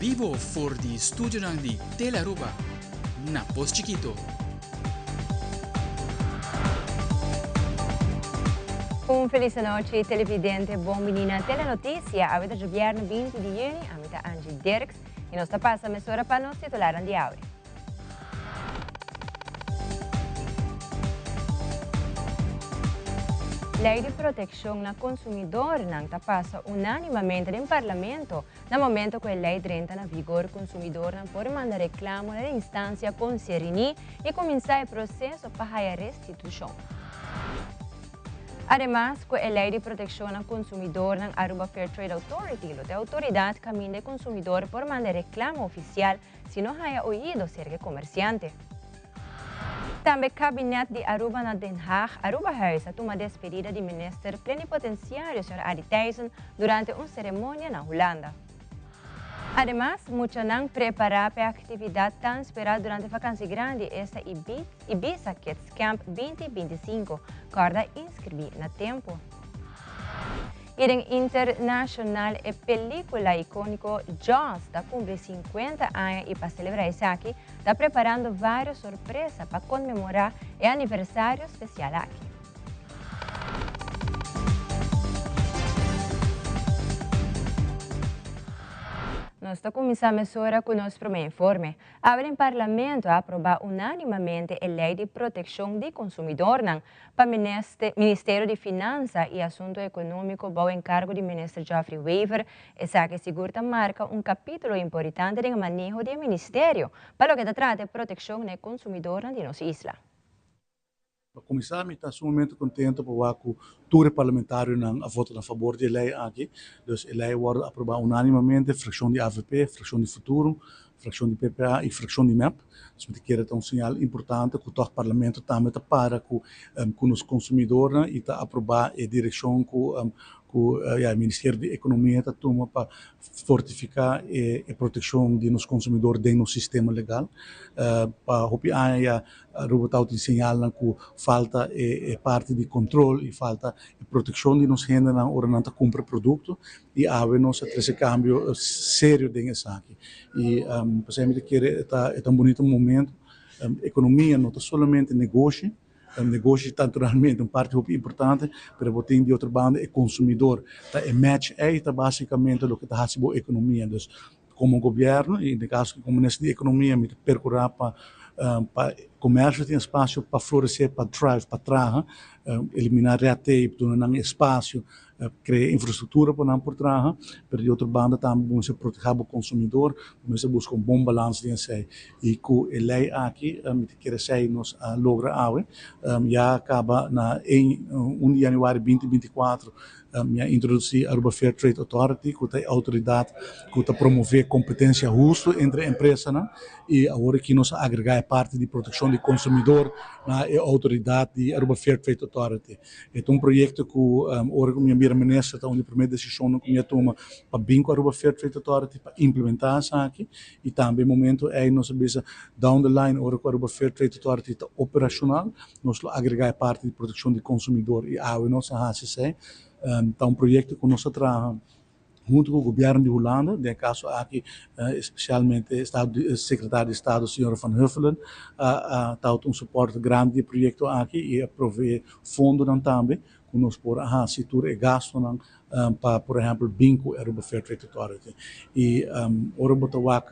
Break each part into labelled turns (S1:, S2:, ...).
S1: bibo for di studionan di Telearuba na Pos Chikito.
S2: Un feliz anochi televidente, bon bini na Telenoticia. Awe ta djobièrnè 20 di yüni, ami ta Angie Dirks i nos ta pasa mesora pa nos titularnan di awe. Ley di proteccion na consumidornan ta pasa unanimamente den Parlamento. Na momento cu e ley drenta na vigor consumidornan por manda reclamo na e instancia concerini y cuminsa e proceso pa haya restitucion. Ademas, cu e ley di proteccion na consumidornan Aruba Fair Trade Authority lo ta e autoridad caminda e consumidor por manda reclamo oficial si no haya oido serka e komersiante. Tambe Kabinet di Aruba na Den Haag, Arubahuis, a tuma despedida di Minister Plenipotenciario señor Arie Thijssen durante un ceremonia na Hulanda. Ademas, muchanan prepara p'e actividad tan spera durante vakantie grandi, esta Ibiza Kids Camp 2025. Corda inscribi na tempo. I den internashonal e pelikula ikoniko Jaws ta kumpli 50 aña i pa selebrá esaki ta preparando vários sorpresa pa konmemorá e aniversario spesial aki. Nos ta kuminsá mesora ku nos promé informe. Awe den Parlamento a aprobá unánimamente e Lei di Protekshon di Konsumidornan. Pa Ministerio di Finansa y Asunto Economico bou encargo di Minister Geoffrey Wever, esaki sigur ta marca un capitulo importante den e maneho di e ministerio pa loke ta trata e proteccion na e consumidornan di nos isla.
S3: Pa cuminsa mi ta sumamente contento pa wak cu tur e parlamentarionan a vota na fabor di e ley aki. Dus e ley a wordo aproba unanimamente, fraccion di avp, fraccion di Futuro, Frakshon di PPA i frakshon di mep. Dus mi ta kere ta un señal importante ku tòg parlamento tambe ta para ku ku nos konsumidornan i ta aprobá e direkshon ku ku ya e Ministerio di Ekonomia ta tuma pa fortifiká e e protekshon di nos konsumidor den nos sistema legal. Pa hopi aña ya Aruba tabata tin señalnan ku falta e e parti di kontrol i falta e protekshon di nos hendenan ora nan ta kumpra produkto i awe nos a trese kambio serio den esaki. I p'esei mi ta kere e ta e ta un bunito momento. Ekonomia no ta solamente negoshi, negoshi ta naturalmente un parti hopi importante, pero bo tin di otro banda e konsumidor. Ta e match ei ta basikamente loke ta hasi bo ekonomia. Dus komo gobièrnu i den kaso komo minister di ekonomia mi ta perkurá pa pa komersio tin espasio pa floresé, pa thrive, pa traha, eliminá red tape, duna nan espasio Krea infrastruktura pa nan por traha, pero di otro banda tambe bo mester proteha bo konsumidor, bo mester buska un bon balans den esei. I ku e lei aki mi ta kere esei nos a logra awe. Ya kaba na un di januari binti 24 mi a introdusí Aruba Fair Trade Authority ku ta e outoridat ku ta promové kompetensia hustu entre empresanan i awor aki nos a agregá e parti di protekshon di konsumidor na e outoridat di Aruba Fair Trade Authority. E ta un proyekto ku ora ku mi a bira minister ta un di promé desishonnan ku mi a tuma pa bin ku Aruba Fair Trade Authority pa implementá esaki i tambe e momento ei nos a bisa down the line ora ku Aruba Fair Trade Authority ta operashonal nos lo agregá e parti di protekshon di konsumidor i awe nos a hasi esei. Ta un proyekto ku nos a traha. Huntu ku gobièrnu di Hulanda, den e kaso aki espesialmente Sekretario di Estado señora Van Huffelen a tabata un sopòrt grandi di e proyekto aki i a proveé fondonan tambe ku nos por a hasi tur e gastunan pa por ehèmpel bin ku Aruba Fair Trade Authority. I ora bo ta wak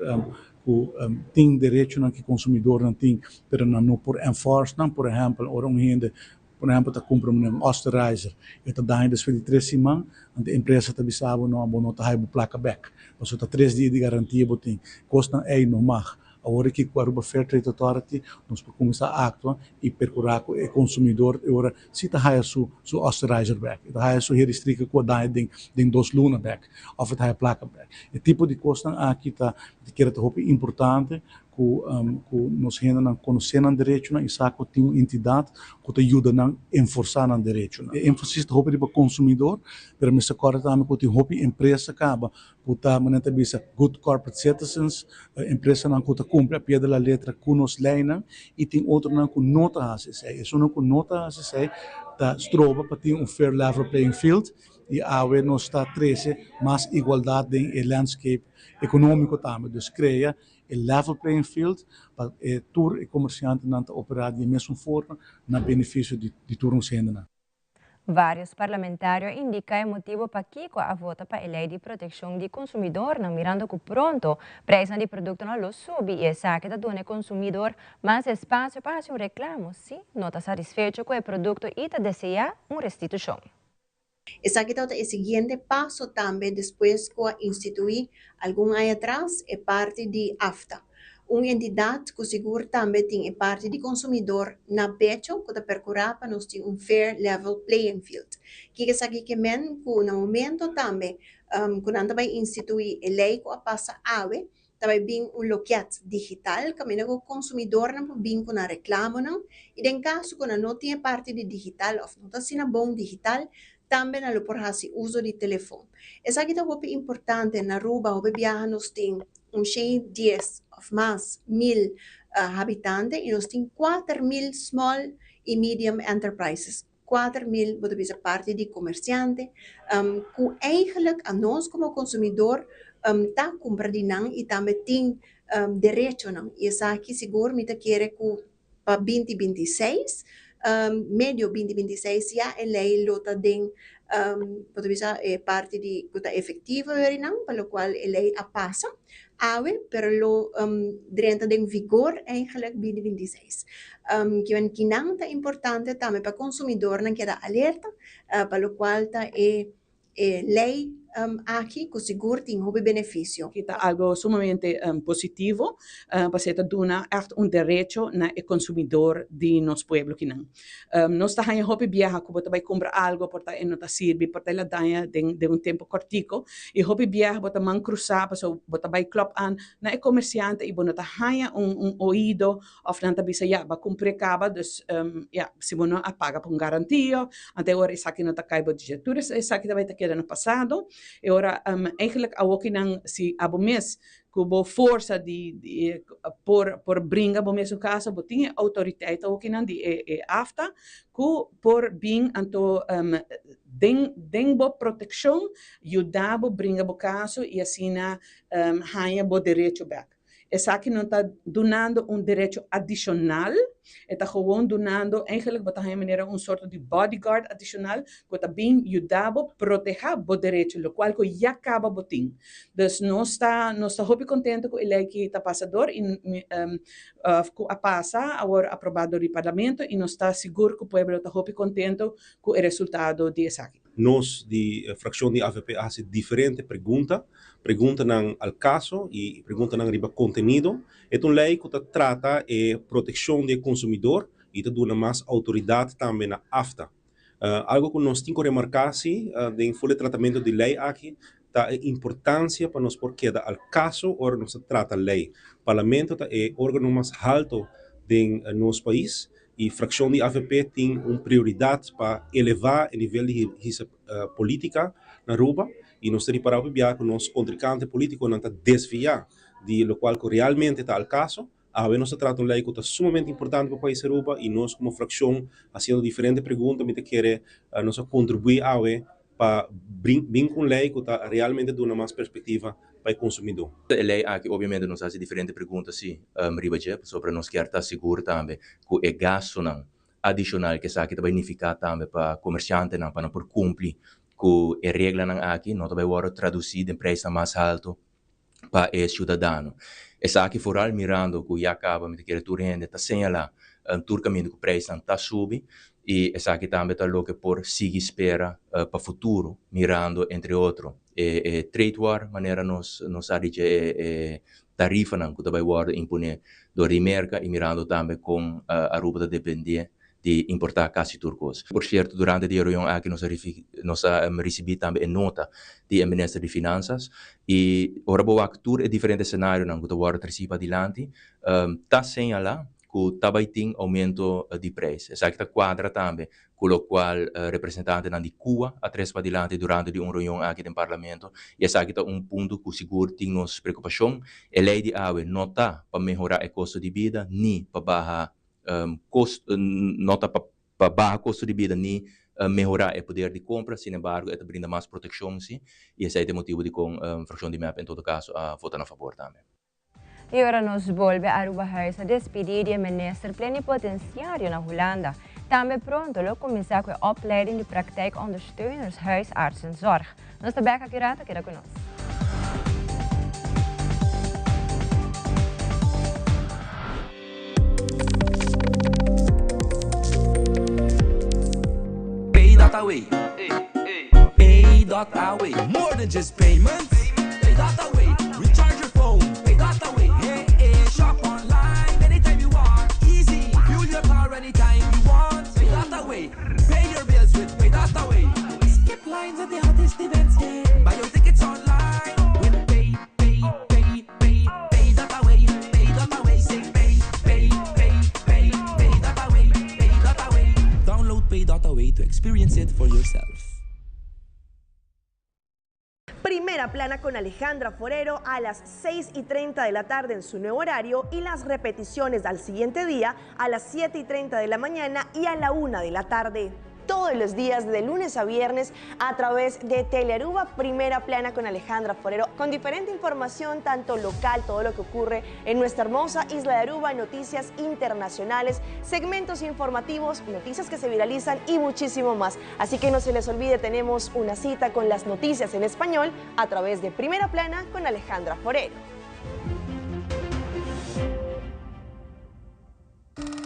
S3: ku tin derechonan ku e konsumidornan tin pero nan no por enforce nan, por ehèmpel ora un hende Por ehempel ta cumpra un osterizer, e ta daña despues di tres siman, anto e empresa ta bisa bo no, bo no ta haya bo placa bek, pasobra ta tres dia di garantia bo tin. Cosnan ey no mag. Awor aki cu Aruba Fair Trade Authority nos por cuminsa actua y percura cu e consumidor e ora si ta haya su su osterizer bek, e ta haya su heristrika cu a daña den den dos luna bek, of e ta haya placa bek. E tipo di cosnan aki ta, mi ta kere ta hopi importante. Ku nos hendenan konosé nan derechonan i sa ku tin un entidat ku ta yuda nan enforsá nan derechonan. E énfasis ta hopi riba konsumidor, pero mester kòrda tambe ku tin hopi empresa kaba ku ta, manera ta bisa, good corporate citizens, empresanan ku ta kumpli a pie de la letra ku nos leinan i tin otronan ku no ta hasi esei. Esunnan ku no ta hasi esei ta stroba pa tin un fair level playing field i awe nos ta trese mas igualdat den e landscape ekonómiko tambe. Dus krea e level playing field pa e tur e komersiantenan ta operá di e mesun forma na benefisio di tur nos hendenan.
S2: Varios parlamentario a indica e motibo pakico a vota pa e ley di proteccion di consumidornan, mirando cu pronto prijsnan di productonan lo subi y esaki ta duna e consumidor mas espacio pa haci un reclamo si no ta satisfecho cu e producto y ta desea un restitucion.
S4: Esaki ta e siguiente paso tambe despues cu a institui algun aña atras e parti di AFTA. Un entidad cu sigur tambe tin e parti di consumidor na pecho cu ta percura pa nos tin un fair level playing field. Kico esaki kiermen cu na momento tambe cu nan tambe institui e ley cu a pasa awe, tambe bin un loket digital, caminda cu consumidornan por bin cu nan reclamonan y den caso cu no tin parti di digital of no ta asina bon digital, tambe nan lo por haci uso di telefon. Esaki ta hopi importante. Na Aruba, hopi biaha nos tin un 110 of mas mil habitante y nos tin 4.000 small y medium enterprises. 4.000, bo ta bisa, parti di comerciante, cu eigenlijk a nos como consumidor ta cumpra di nan y tambe tin derechonan. Y esaki sigur mi ta kere cu pa 2026, medio 2026 ya e ley lo ta den bo ta bisa, parti di cu ta efectivo nan, pa locual e ley a pasa awe, pero lo drenta den vigor eigenlijk 2026. Kiermen kinan ta importante tambe pa consumidornan keda alerta, pa locual ta e ley aki cu sigur tin hopi beneficio.
S5: Cu ta algo sumamente positivo, pa ta duna echt un derecho na e consumidor di nos pueblo kinan. Nos ta haya hopi biaha cu bo ta bay cumpra algo, por ta e no ta sirbi, por ta el a daña den un tempo cortico, y hopi biaha bo ta man cruza, paso bo ta bay klop aan na e comerciante y bo no ta haya un oido, of nan ta bisa: "Ja, bo a cumpra caba, dus ja, si bo no a paga pa un garantia, anto ora esaki no ta cay bo dje." Tur esaki tambe ta keda no pasado, y ora eigenlijk awokinan si abo mes cu bo forsa di por bringa bo mes caso, bo tin autoridad awokinan di e AFTA cu por bin anto den bo proteccion yuda bo bringa bo caso y asina haya bo derecho back. Esaki no ta dunando un derecho adicional, ta gewoon dunando eigenlijk bo ta manera un sorto di bodyguard adicional cu ta bin yuda bo proteha bo derecho, locual cu ya caba bo tin. Dus nos ta hopi contento cu e ley cu ta pasa door y cu a pasa awor aproba den parlamento y nos ta sigur cu pueblo ta hopi contento cu e resultado di esaki.
S6: Nos di fraccion di AVP a haci diferente pregunta, preguntanan al caso y preguntanan riba contenido. E ta un ley cu ta trata e proteccion di consumidor y ta duna mas autoridad tambe na AFTA. Algo cu nos tin cu remarca si, den full tratamento di ley aki, ta e importancia pa nos por keda al caso ora nos trata ley. Parlamento ta e organo mas halto den nos pais y fraccion di AVP tin un prioridad pa eleva e nivel di politica na Aruba y nos ta ripara cu nos contrincante politico nan ta desvia di locual realmente ta al caso. Awe nos ta trata un ley cu ta sumamente importante pa e pais Aruba y nos como fraccion haciendo diferente pregunta, mi ta kere nos a contribui awe pa bin cu un ley cu ta realmente duna mas perspectiva pa e consumidor.
S7: E ley aki obviamente nos a haci diferente pregunta si riba dje, sobre nos kier ta sigur tambe cu e gastonan adicional cu esaki ta significa tambe pa comerciantenan pa nan por cumpli cu e reglanan aki no ta bay wordo traduci den prijs mas halto pa e ciudadano. Esaki vooral mirando cu ya caba mi ta kere tur hende ta señala tur caminda cu prijsnan ta subi y esaki tambe ta loke por sigui spera pa futuro, mirando entre otro e trade war, manera nos a dice, e tarifanan cu ta bay wordo impone door di Merca y mirando tambe con Aruba ta depende. di importá kasi tur kos. Por sierto durante di e reunion aki nos a nos a risibí tambe e nota di e minister di Finansas i ora bo wak tur e diferente senarionan ku ta wòrdu tresí padilanti ta señalá ku ta bai tin oumento di preis. Esaki ta kuadra tambe ku lokual representantenan di Cuba a tres padilanti durante di un reunion aki den Parlamento i esaki ta un punto ku sigur tin nos preokupashon. E lei di awe no ta pa mehorá e kosto di bida ni pa baha kosto, no ta pa baha kosto di bida ni mehorá e poder di kompra, sinembargo e ta brinda mas protekshon si i esei ta e motibu dikon frakshon di mep en todo kaso a vota na fabor tambe.
S2: Y ora nos bolbe Arubahuis a despidi di e minister plenipotenciario na Hulanda. Tambe pronto lo cuminsa cu e opleiding di praktijkondersteuners huisartsenzorg. Nos ta bek aki rato, keda cu nos.
S8: Pay dot away. Pay dot away. More than just payments. Pay dot away. Recharge your phone. Pay dot away. Hey, hey. Shop online anytime you want. Easy. Fuel your car anytime you want. Pay dot away. Pay your bills with Pay dot away. Skip lines at the hottest events. Yeah. Buy your tickets online with Pay, Pay, Pay, Pay, Pay dot away. Pay dot away. Say pay, pay, pay, pay, pay dot away. Pay dot away. Download Pay dot away to experience it for yourself.
S9: Primera Plana con Alejandra Forero a las 6 y 30 de la tarde en su nuevo horario y las repeticiones al siguiente día a las 7 y 30 de la mañana y a la 1 de la tarde. Todos los días de lunes a viernes a través de Telearuba, Primera Plana con Alejandra Forero, con diferente información, tanto local, todo lo que ocurre en nuestra hermosa isla de Aruba, noticias internacionales, segmentos informativos, noticias que se viralizan y muchísimo más. Así que no se les olvide, tenemos una cita con las noticias en español a través de Primera Plana con Alejandra Forero.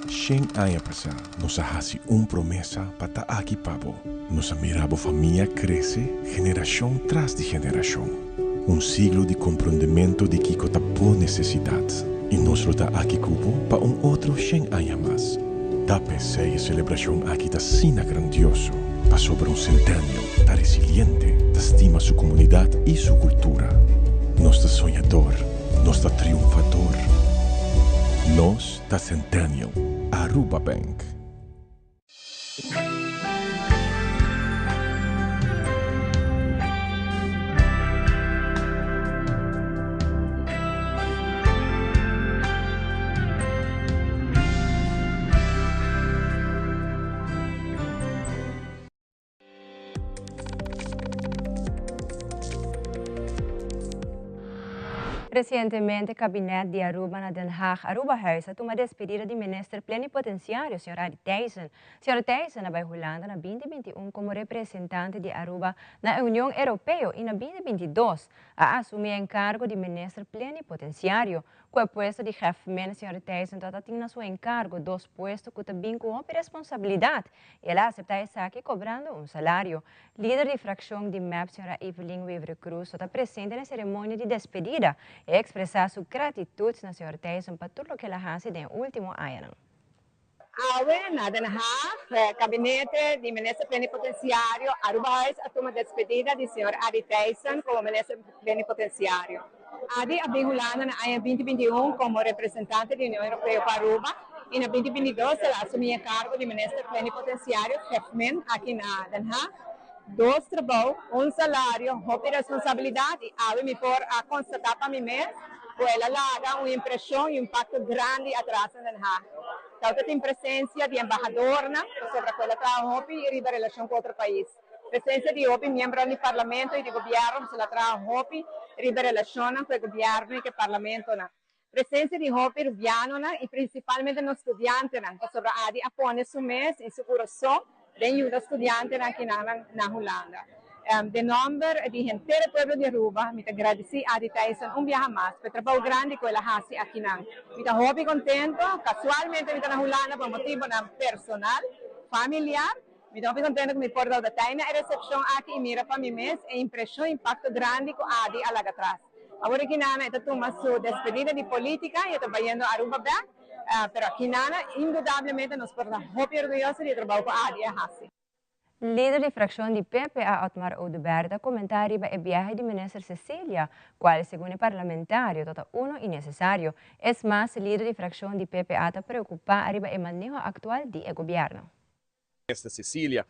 S10: Shen aña pasá nos a hasi un promesa pa ta aki pa bo. Nos a mira bo famia krese generashon tras di generashon. Un siglo di komprondementu di kiko ta bo nesesidat. I nos lo ta aki ku bo pa un otro shen aña mas. Ta p'esei e selebrashon aki ta asina grandioso, pasobra un Centennial ta resiliente, ta stima su komunidat i su kultura. Nos ta soñador, nos ta triunfador. Nos ta Centennial. Aruba Bank.
S2: Recientemente Kabinet di Aruba na Den Haag, Arubahuis, a tuma despedida di Minister Plenipotenciario Sra. Adi Thijssen. Sra. Thijssen a bai Hulanda na binti binti un como representante di Aruba na e Union Europeo y na binti binti dos a asumi e encargo di Minister Plenipotenciario. Ku e puesto di Hefmin, Sra. Thijssen tabata tin na su encargo dos puesto cu ta bin cu hopi responsabilidad. El a aseptá esaki kobrando un salario. Lider di frakshon di mep señora Evelyn Wever-Croes lo ta presente na e seremonia di despedida i a ekspresá su gratitut na señor Thijssen pa tur loke el a hasi den e último añanan.
S11: Awe na Den Haag, Kabinete di Minister Plenipotenciario Aruba Huis a tuma despedida di señor Adi Thijssen komo Minister Plenipotenciario. Adi a bin Hulanda na aña binti binti i un komo representante di Union Europeo pa Aruba i na binti binti dos el a asumí e kargo di Minister Plenipotenciario, Hefmin, aki na Den Haag. Dos trabou, un salario, hopi responsabilidat i awe mi por a konstatá pa mi mes ku el a laga un impreshon i un impakto grandi atras na Den Haag. Tabata tin presensia di embahadornan pasobra ku el a traha hopi riba relashon ku otro pais. Presencia di hopi miembronan di Parlamento y di Gobierno pasobra la traha hopi riba e relacionnan cu e Gobierno y cu e Parlamentonan. Presencia di hopi Rubianonan y principalmente nos studiantenan pasobra Adi a pone su mes y su curason den yuda studiantenan akinan na Hulanda. Den nomber di henter e pueblo di Aruba mi ta gradici Adi Thijssen un biaha mas pa e trabou grandi cu el a haci akinan. Mi ta hopi contento, casualmente mi ta na Hulanda pa motibonan personal, familiar. Mi ta hopi contento cu mi por dau detay na e recepcion aki y mira pa mi mes e impresion y impacto grandi cu Adi a laga atras. Awor aki Nana e ta tuma su despedida di politica y e ta bayendo Aruba bek. Pero aki nana indudablemente nos por ta hopi orguyoso di e trabou ku Adi a hasi.
S2: Lider di fraccion di PPA Otmar Oduber ta comenta riba e biahe di Minister Cecilia, cual segun e parlamentario ta ta uno innecesario. Es mas, lider di fraccion di PPA ta preocupa riba e maneho actual di e gobierno.
S12: Minister Cecilia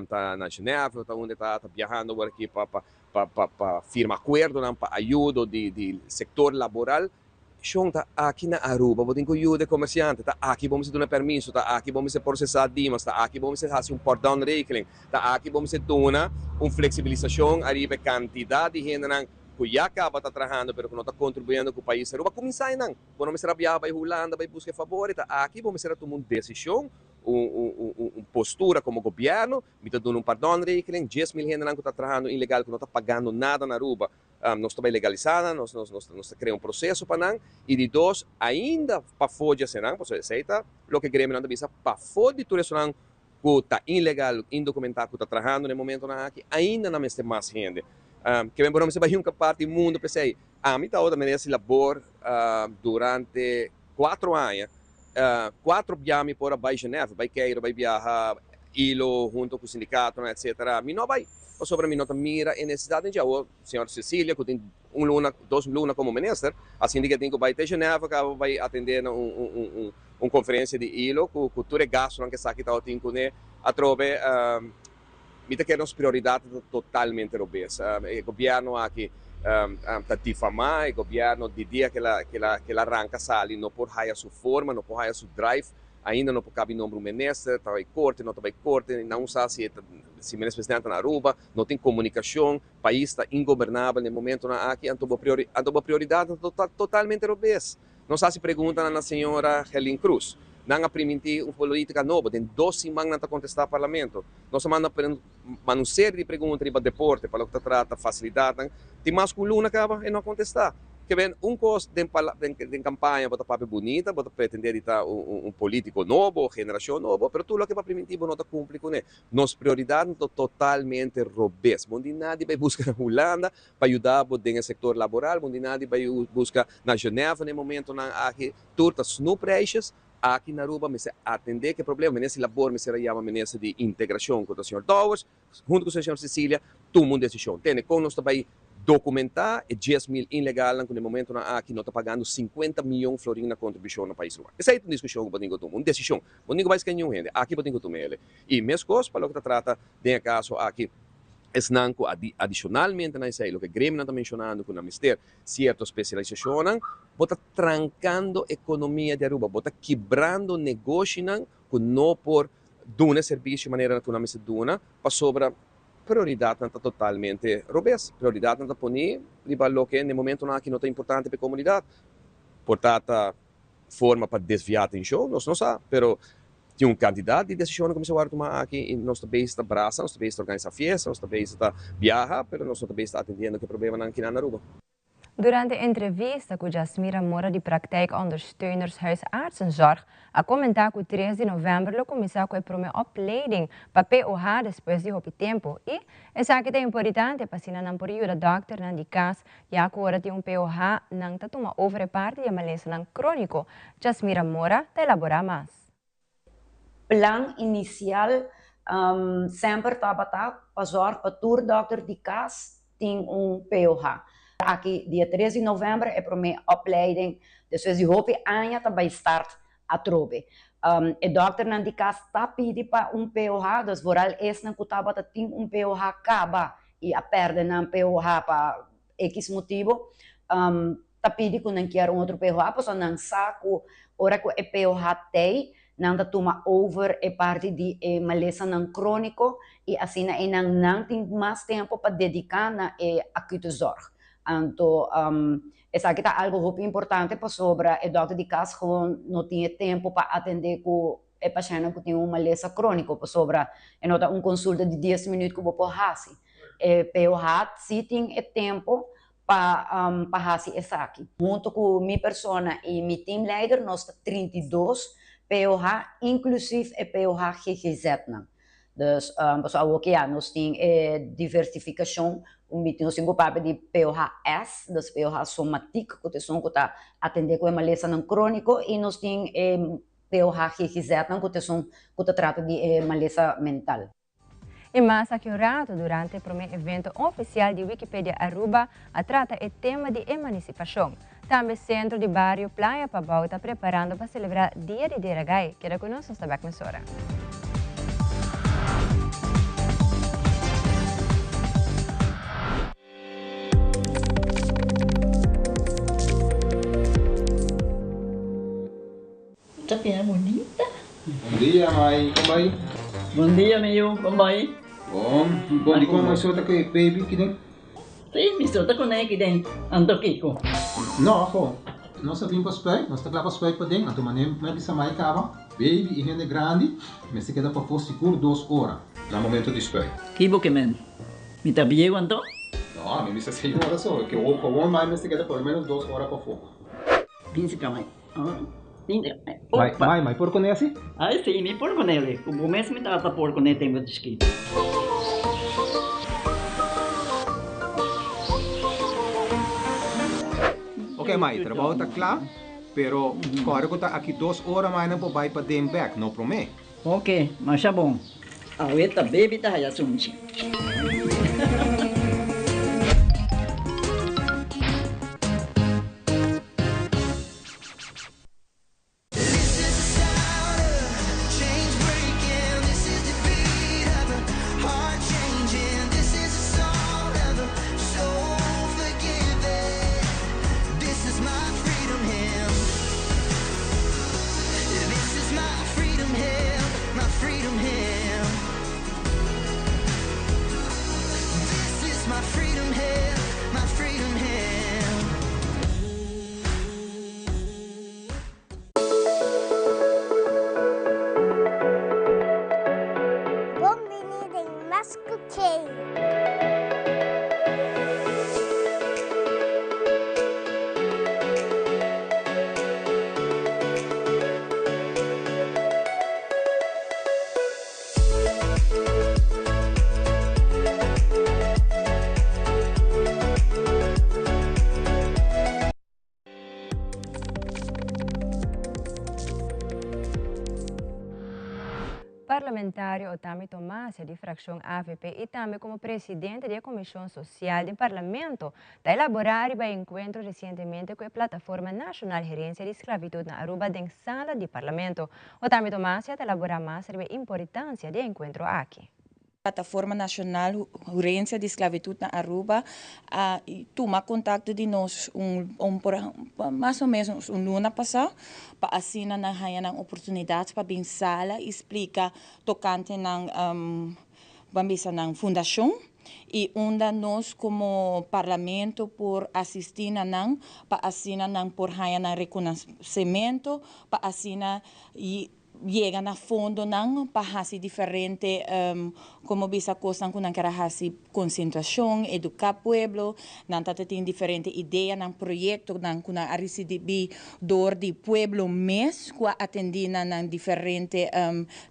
S12: ta na Genève, ta unda e ta biahando awor aki pa pa firma acuerdonan pa ayudo di sector laboral. Shon ta aki na Aruba, bo tin ku yuda e komersiante, ta aki bo mester duna permiso, ta aki bo mester prosesá dimas, ta aki bo mester hasi un pardonregeling, ta aki bo mester duna un fleksibilisashon ariba e kantidat di hendenan ku ya kaba ta trahando pero ku no ta kontribuyendo ku pais Aruba. Kuminsá einan, bo no mester a biaha bai Hulanda bai buska e fabor, ta aki bo mester a tuma un desishon, un postura komo gobièrnu, mi ta duna un pardonregeling, 10,000 hendenan ku ta trahando ilegal ku no ta pagando nada na Aruba, Nos ta bai legalisá nan, nos nos nos ta krea un proseso pa nan. I di dos, ainda pafó dje esenan, pasobra esei ta loke gremionan ta bisa, pafó di tur esonan ku ta ilegal, indokumentá, ku ta trahando na e momentonan aki, ainda nan mester mas hende. Ke men bo no mester bai hunka parti mundu p'esei. Ami tabata minister di labor durante kuatro aña. Kuatro bia mi por a bai Genève, bai Cairo, bai biaha ilo hunto ku sindikatonan etcetera. Mi no a bai pasobra mi no ta mira e nesesidat den dje. Awor señor Cecilia ku tin un luna, dos luna komo minister a sinti ku e tin ku bai te Genève kaba bai atendé na un konferensia di ilo ku tur e gastunan ku esaki tabatin kuné atrobe. Mi ta kere nos prioridat ta totalmente robes. E gobierno aki ta difamá, e gobierno di dia ke el a ranka sali no por haya su forma, no por haya su drive, ainda no por kabi nombra un minister, ta bai korte, no ta bai korte, nan sa si si minister presidente ta na Aruba, no tin komunikashon, pais ta ingobernabel na e momentonan aki, anto bo anto bo prioridat ta totalmente robes. Nos hasi preguntanan na señora Gerlien Croes. Nan a primintí un polítika nobo. Den dos siman nan ta kontestá parlamento. Nos a manda manda un serie di pregunta riba deporte pa loke ta trata fasilidatnan. Tin mas ku un luna kaba e no a kontestá. Ke ben un kos den den kampaña bo ta papia bunita, bo ta pretendé di ta un polítiko nobo, generashon nobo, pero tur loke bo a primintí bo no ta kumpli kuné. Nos prioridatnan ta totalmente robes. Bo no tin nada di bai buska na Hulanda pa yuda bo den e sektor laboral, bo no tin nada di bai buska na Genève na e momentonan aki. Tur ta snoepreisjes. Aki na Aruba mester atendé ku e problema. Minister di Labor mester a yama Minister di Integrashon ku ta señor Dowers huntu ku señor Cecilia tuma un desishon. Tende kon nos ta bai dokumentá e 10,000 ilegalnan ku na e momentonan aki no ta pagando 50 miyon florin na kontribushon na pais Aruba. Esei ta un diskushon ku bo tin ku tuma, un desishon. Bo no tin ku bai sken niun hende. Aki bo tin ku tuma ele. I meskos pa loke ta trata den e kaso aki esnan ku adishonalmente na esei loke gremionan ta menshonando ku nan mester sierto spesialisashonnan, bo ta trankando ekonomia di Aruba, bo ta kibrando negoshinan ku no por duna e servisio manera ku nan mester duna pasobra prioridatnan ta totalmente robes. Prioridatnan ta poni riba loke na e momentonan aki no ta importante pa e komunidat. Por ta ta forma pa desviá atenshon, nos no sa, pero tin un kantidat di desishonnan ku mester wòrdu tumá aki i nos ta bezig ta brasa, nos ta bezig ta organisá fiesta, nos ta bezig ta biaha, pero nos no ta bezig ta atendiendo ku e problemanan kinan na Aruba.
S2: Durante entrevista ku Jasmira Mora di Praktijk Ondersteuners Huisartsenzorg a komentá ku 3 di novèmber lo kuminsá ku e promé opleiding pa POH despues di hopi tempu i esaki ta importante pa asina nan por yuda dòkternan di kas Ya ku ora tin un POH, nan ta tuma over e parti di e malesanan króniko. Jasmira Mora ta elaborá mas.
S13: Plan inisial semper tabata pa zòrg pa tur dòkter di kas tin un POH. Aki dia 3 di novèmber e promé opleiding despues di hopi aña ta bai start atrobe. E dòkternan di kas ta pidi pa un POH, dus vooral esnan ku tabata tin un POH kaba i a pèrdè nan POH pa ekis motibu, ta pidi ku nan kier un otro POH pasobra nan sa ku ora ku e POH t'ei, nan ta tuma over e parti di e malesanan króniko i asina einan nan tin mas tempu pa dediká na e acute zorg. Anto esaki ta algo hopi importante pasobra e dòkter di kas gewoon no tin e tempu pa atendé ku e pashèntnan ku tin un malesa króniko pasobra e no ta un konsulta di dies minüt ku bo por hasi. E POH si tin e tempu pa pa hasi esaki. Huntu ku mi persona i mi teamleider nos ta 32 POH inklusief e POH GGZ-nan. Dus pasobra awoki ya nos tin e diversificacion, nos tin ku papia di POHS, dus POH somatic ku ta esun ku ta atende ku e malesanan kroniko i nos tin e POH GGZ nan ku ta esun ku ta trata di e malesa mental.
S2: I mas aki un rato durante e prome evento oficial di Wikipedia Aruba a trata e tema di emanicipashon. Tambe Centro di Bario Playa Pabao ta preparando pa celebra Dia di Deragai. Keda cu nos, nos ta bek mesora.
S14: Ta bira bunita.
S15: Bon dia mai, kon bai?
S14: Bon dia mi yu, kon bai?
S15: Bon, bon di kon mai so ta ku e baby kiden?
S14: Si, mi so ta kuné kiden, anto kiko?
S15: No, ho, nos a bin pa spuit, nos ta kla pa spuit paden, anto manera mi a bisa mai kaba, baby i hende grandi mester keda pafó sigur dos ora na momento di spuit.
S14: Ki bo ke men? Mi ta bieu anto?
S15: No, mi bisa señora so, ke won mai mester keda por lo menos dos ora pafó.
S14: Binsi ka mai.
S15: Mai, mai, mai por kuné asi?
S14: Ai si, mi por kuné li. Ku bo mes mi tata por kuné tempu di chikitu.
S15: Ok mai, trabou ta kla, pero kòrda ku ta aki dos ora mai nan por bai paden bèk, no promé.
S14: Ok, masha bon. Awe ta baby ta haya sunchi.
S16: Bon bini den Mas Ku Kei!
S2: Parlamentario Otami Tomasia di fraccion avp y tambe como presidente di e Comision Social den Parlamento ta elabora riba e encuentro recientemente cu e Plataforma Nacional Herencia di Sclavitud na Aruba den sala di Parlamento. Otami Tomasia ta elabora mas riba e importancia di e encuentro aki.
S17: Plataforma Nacional Hurencia di Sclavitud na Aruba a tuma contacto di nos un un por mas o menos un luna pasa pa asina nan haya nan oportunidad pa bin sala y splica tocante nan ban bisa nan fundacion y unda nos como Parlamento por asisti na nan pa asina nan por haya nan reconocimento pa asina y yega na fondonan pa hasi diferente como bisa cosnan cu nan kier a hasi concientisacion, educa pueblo, nan ta tin diferente ideanan, proyectonan cu nan a ricibi door di pueblo mes cu a atendi na nan diferente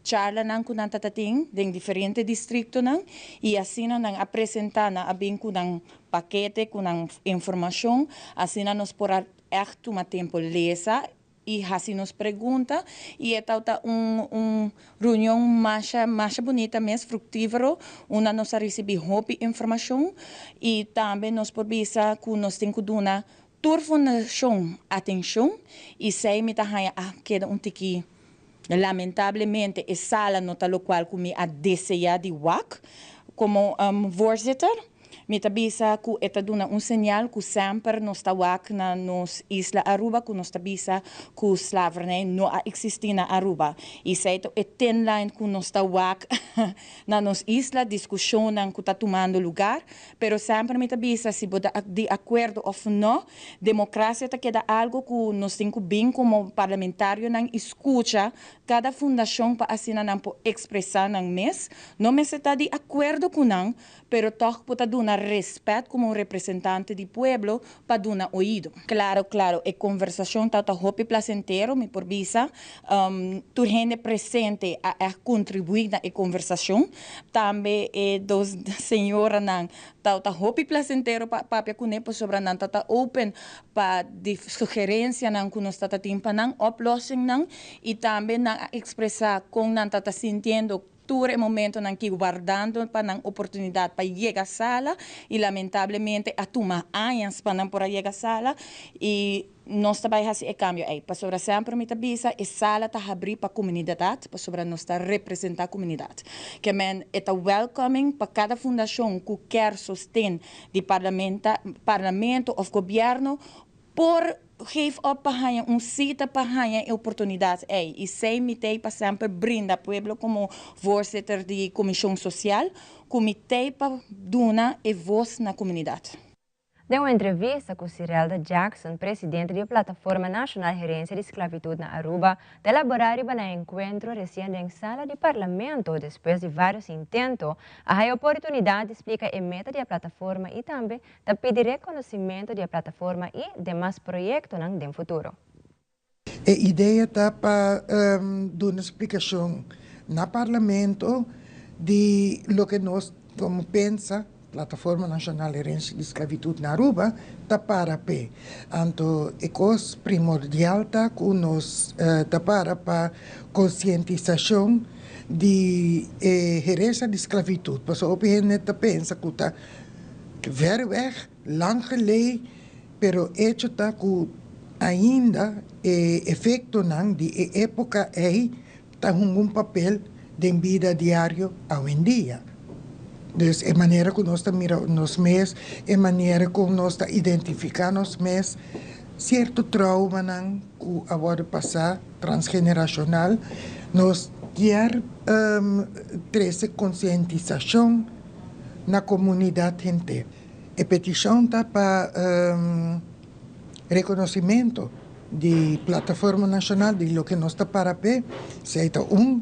S17: charlanan cu nan ta tin den diferente districtonan y asina nan a presenta, nan a bin cu nan pakete, cu nan informacion, asina nos por a echt tuma tempo lesa y haci nos pregunta y e tawata un un reunion masha masha bunita mes fructifero unda nos a ricibi hopi informacion y tambe nos por bisa cu nos tin cu duna tur fundacion atencion y esey mi ta haya a keda un tiki lamentablemente e sala no ta locual cu mi a desea di wak como voorzitter. Mi ta bisa ku e ta duna un señal ku semper nos ta wak na nos isla Aruba ku nos ta bisa ku slavernij no a eksistí na Aruba. I esei ta e thin line ku nos ta wak na nos isla, diskushonnan ku ta tumando lugar. Pero semper mi ta bisa si bo ta di akuerdo òf no, demokrasia ta keda algu ku nos tin ku bin komo parlamentarionan i skucha kada fundashon pa asina nan por ekspresá nan mes. No mester ta di akuerdo ku nan, Pero tòg bo ta duna duna respet como un representante di pueblo pa duna oido. Claro claro e conversacion tawata hopi placentero mi por bisa. Tur hende presente a echt contribui na e conversacion. Tambe e dos señoranan tawata hopi placentero pa papia cune pasobra nan tawata open pa di sugerencianan cu nos tawata tin pa nan, oplossingnan y tambe nan a expresa con nan tawata sintiendo Tur e momentonan ki wardando pa nan oportunidad pa yega sala y lamentablemente a tuma añas pa nan por a yega sala y nos ta bay haci e cambio ey pasobra semper mi ta bisa e sala ta habri pa comunidadad pasobra nos ta representa comunidad ke men e ta welcoming pa cada fundacion cu kier sosten di parlamento of gobierno Por geef op pa haña un sita pa haña e oportunidat ei i sei mi t'ei pa semper brinda pueblo komo voorzitter di Komishon Sosial ku mi t'ei pa duna e vos na komunidat.
S2: Den un entrevista ku Sirelda Jackson, presidente di e Plataforma Nashonal Herensia di Sklavitud na Aruba, ta elaborá riba nan enkuentro resien den sala di Parlamento despues di vários intento a haña oportunidat di splika e meta di e plataforma i tambe Ta pidi reconocimento di e plataforma y demas proyectonan den futuro.
S18: E idea ta pa duna splicacion na Parlamento di loke nos como pensa, Plataforma Nacional Herencia di Sclavitud na Aruba, ta para p'e. Anto e cos primordial ta cu nos ta para pa concientisacion di e herencia di sclavitud, pasobra hopi hende ta pensa cu ta Ver weg, lang gelei, pero echo ta ku ainda e efektonan di e époka ei ta hunga un papel den bida diario awendia. Dus e manera ku nos ta mira nos mes, e manera ku nos ta identifiká nos mes, sierto traumanan ku a wòrdu pasá transgenerashonal, nos kier trese konsientisashon na komunidat henter. E petishon ta pa rekonosimento di Plataforma Nashonal di loke nos ta para p'e, esei ta un,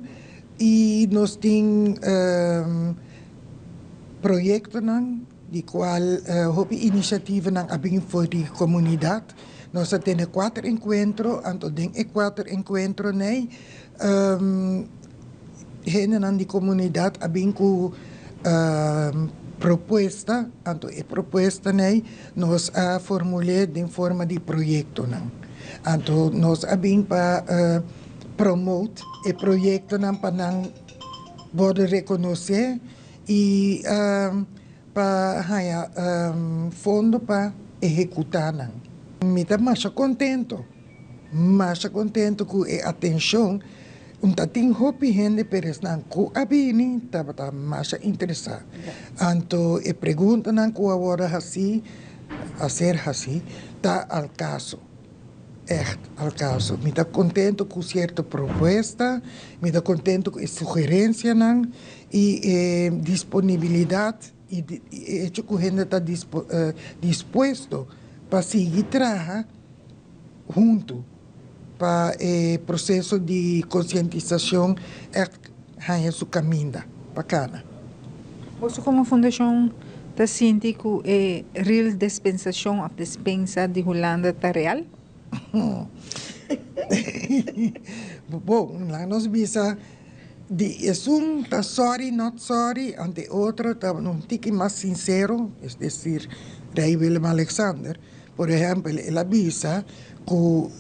S18: i nos tin proyektonan di kual hopi inisiativanan a bin for di komunidat. Nos a tene kuater enkuentro, anto den e kuater enkuentronan ei Hendenan di komunidat a bin ku propuesta, anto e propuestanan ei nos a formul'é den forma di proyektonan. Anto nos a bin pa promote e proyektonan pa nan wòrdu rekonosé i pa haña fondo pa ehekutá nan. Mi ta masha kontento. Masha contento cu e atencion, un ta tin hopi hende pero esnan cu a bini tabata masha interesa. Anto e preguntanan cu a worde haci, a ser haci, ta al caso, echt al caso. Mi ta contento cu cierto propuesta, mi ta contento cu e sugerencianan y e disponibilidad y e hecho cu hende ta dispuesto pa sigui traha. huntu pa e proseso di konsientisashon ègt haña su kaminda pa kana.
S19: Boso komo fundashon ta sinti ku e real despensashon òf despensa di Hulanda ta real?
S18: Bon, laga nos bisa di esun ta sorry not sorry, ante otro ta un tiki mas sinsero, es desir Rei Willem Alexander. Por ehèmpel, el a bisa ku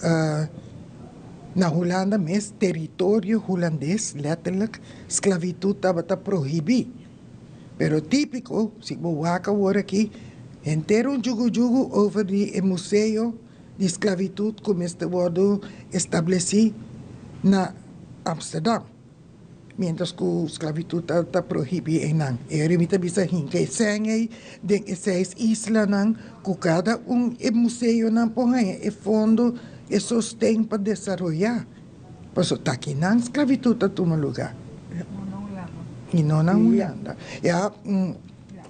S18: na Hulanda mes, teritorio hulandes, lètterlik, sklavitut tabata prohibí. Pero típiko, si bo wak awor aki, henter un djugu-djugu over di e museo di sklavitut ku mester wòrdu establesí na Amsterdam. Mientras ku sklavitud ta ta prohibí einan. E ora mi ta bisa hinka e sèn ei den e seis islanan ku kada un e museonan por haña e fondo, e sosten pa desaroyá. Pasobra ta akinan sklavitud ta tuma lugá. I no na Hulanda. Ya,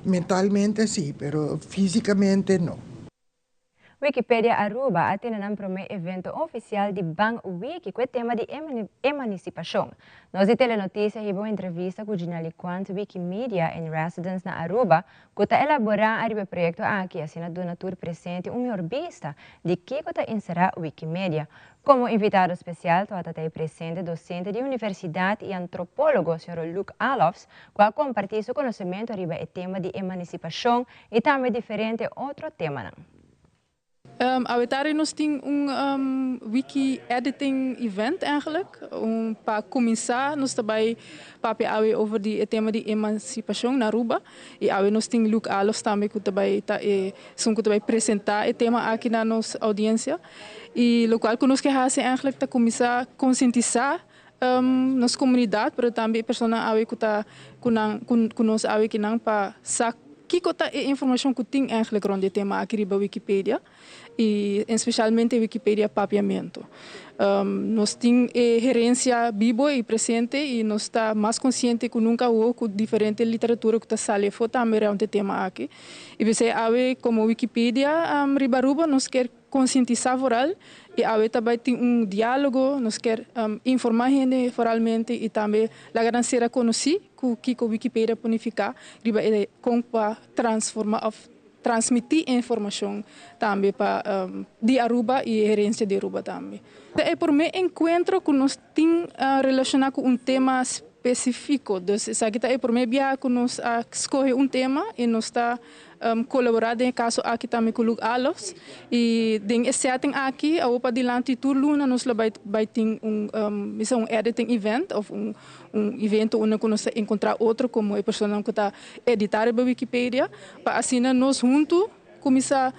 S18: mentalmente sí, pero físikamente no.
S2: Wikipedia Aruba a tene nan prome evento oficial di Ban Wiki cu e tema di emancipacion. Nos di Telenoticia hiba un entrevista cu Ginelli Quant Wikimedia in Residence na Aruba cu ta elabora ariba e proyecto aki asina duna tur presente un mihor bista di kico ta encera Wikimedia. Como invitado special tabata ta e presente docente di universidad y antropologo señor Luc Alofs cu a comparti su conocemento riba e tema di emancipacion y tambe diferente otro temanan.
S20: Awe tardi nos tin un wiki editing event eigenlijk. Un pa cuminsa nos ta bay papia awe over di e tema di emancipacion na Aruba. Y awe nos tin Luc Alofs tambe cu ta bay ta e esun cu ta bay presenta e tema aki na nos audiencia. Y locual cu nos ke haci eigenlijk ta cuminsa concientisa nos comunidad pero tambe e personanan awe cu ta cu nan cu nos awe kinan pa sa kico ta e informacion cu tin eigenlijk rond e tema aki riba Wikipedia y especialmente Wikipedia Papiamento. Nos tin e herencia bibo y presente y nos ta mas consciente cu nunca awo cu diferente literatura cu ta sali afo tambe rond e tema aki y p'esey awe como Wikipedia riba Aruba nos kier Konsientisá vooral i awe ta bai tin un diálogo, nos kier informá hende vooralmente i tambe laga nan sera konosí ku kiko Wikipedia por nifiká riba e kon pa transformá òf transmití e informashon tambe pa di Aruba i e herensia di Aruba tambe. Ta e promé enkuentro ku nos tin relashoná ku un tema spesifiko, dus esaki ta e promé biaha ku nos a skohe un tema i nos ta Kolaborá den e kaso aki tambe ku Luke Alofs i den e setting aki awor padilanti tur luna nos lo bai bai tin un bisa un editing event òf un un evento unda ku nos ta enkontrá otro komo e personanan ku ta editá riba Wikipedia pa asina nos huntu kuminsá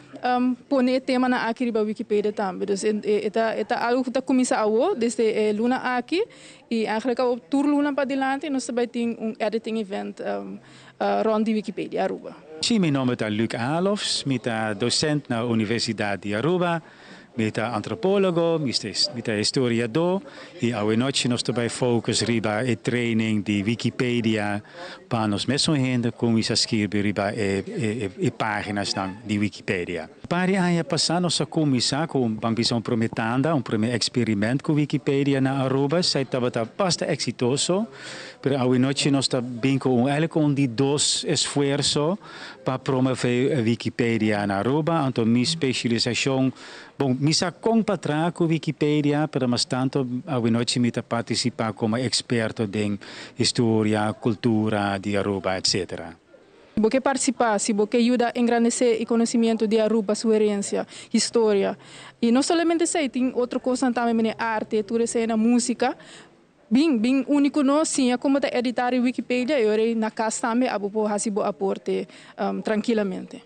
S20: pone e temanan aki riba Wikipedia tambe. Dus e ta e ta algu ku ta kuminsá awor desde e luna aki i eigentlik awor tur luna padilanti nos ta bai tin un editing event Rond di Wikipedia Aruba.
S21: Sí, mi nomber ta Luc Alofs, mi ta docent na Universidad di Aruba, mi ta antropologo, mi ta historiador y awenochi nos ta bay focus riba e training di Wikipedia pa nos mesun hende cuminsa skirbi riba e paginasnan di Wikipedia. Un par di aña pasa nos a cuminsa cu ban bisa un prome tanda, un prome experiment cu Wikipedia na Aruba, esey tabata basta exitoso. Pero awenochi nos ta bin cu un elk un di dos esfuerso pa promove Wikipedia na Aruba. Anto mi specialisacion, bon, mi sa con pa traha cu Wikipedia, pero mas tanto awenochi mi ta participa como experto den historia, cultura di Aruba, etcetera.
S20: Si bo ke partisipá, si bo ke yuda engrandesé e konosimiento di Aruba, su herensia, historia, i no solamente esei, tin otro kosnan tambe manera arte, tur esei na músika, Bin, bin uni ku nos, siña komo ta editá ri Wikipedia i ora ei na kas tambe abo por hasi bo aporte trankilamente.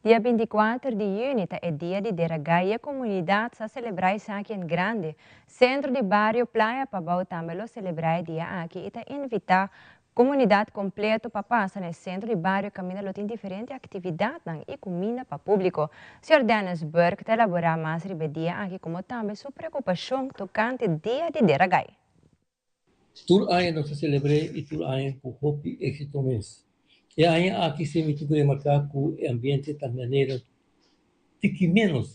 S2: Dia 24 di yüni ta e dia di Deragay i e komunidat sa selebrá esaki en grande. Sentro di Bario Playa Pabou tambe lo selebrá e dia aki i ta invitá komunidat kompleto pa pasa na e sentro di bario kaminda lo tin diferente aktividatnan i kuminda pa públiko. Señor Dennis Burke ta elaborá mas riba e dia aki komo tambe su preokupashon tokante Dia di Deragay.
S22: Tur aña nos ta selebr'é i tur aña ku hopi éksito mes. E aña aki si mi tin ku remarká ku e ambiente ta manera tiki ménos.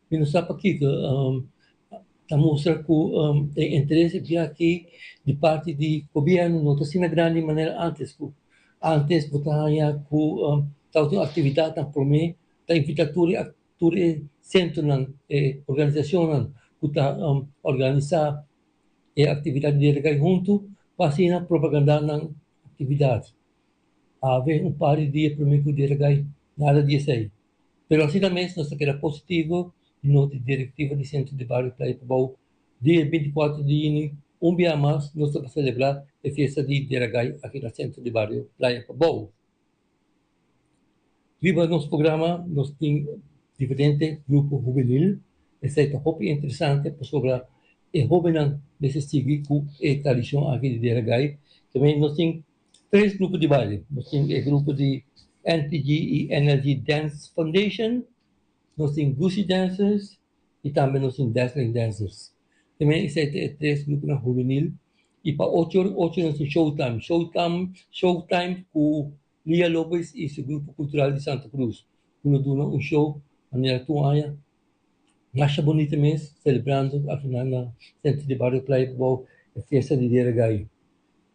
S22: Mi no sa pakiko. Ta mustra ku e interes di aki di parti di gobièrnu no ta asina grandi manera ántes ku ántes bo ta haña ku tabatin un aktividatnan promé ta invitá tur e tur e sentronan e organisashonnan ku ta organisá e aktividat di delegai huntu pa asina propagandá nan aktividat. Awe un par di dia promé ku delegai nada di esei. Pero asina mes nos ta keda positivo di nos di direktiva di Sentro di Bario Playa Pabou. Dia 24 di yüni un bia mas nos ta pa selebrá e fiesta di Deragay aki na Sentro di Bario Playa Pabou. Riba nos programa nos tin diferente grupo hubenil. Esei ta hopi interesante pasobra e hóbennan mester sigui ku e tradishon aki di Deragay. Tambe nos tin Tres grupo di baile. Nos tin e grupo di NTG i NLG Dance Foundation, nos tin Gucci Dancers i tambe nos tin Dazzling Dancers. Tambe esei ta e tres gruponan hubenil. I pa ocho ora ocho nos tin Showtime. Showtime Showtime ku Lia Lopez i su grupo kultural di Santa Cruz ku lo duna un show. Manera tur aña masha bunita mes selebrando akinan na Sentro di Bario Playa Pabou e fiesta di Dia Regayo.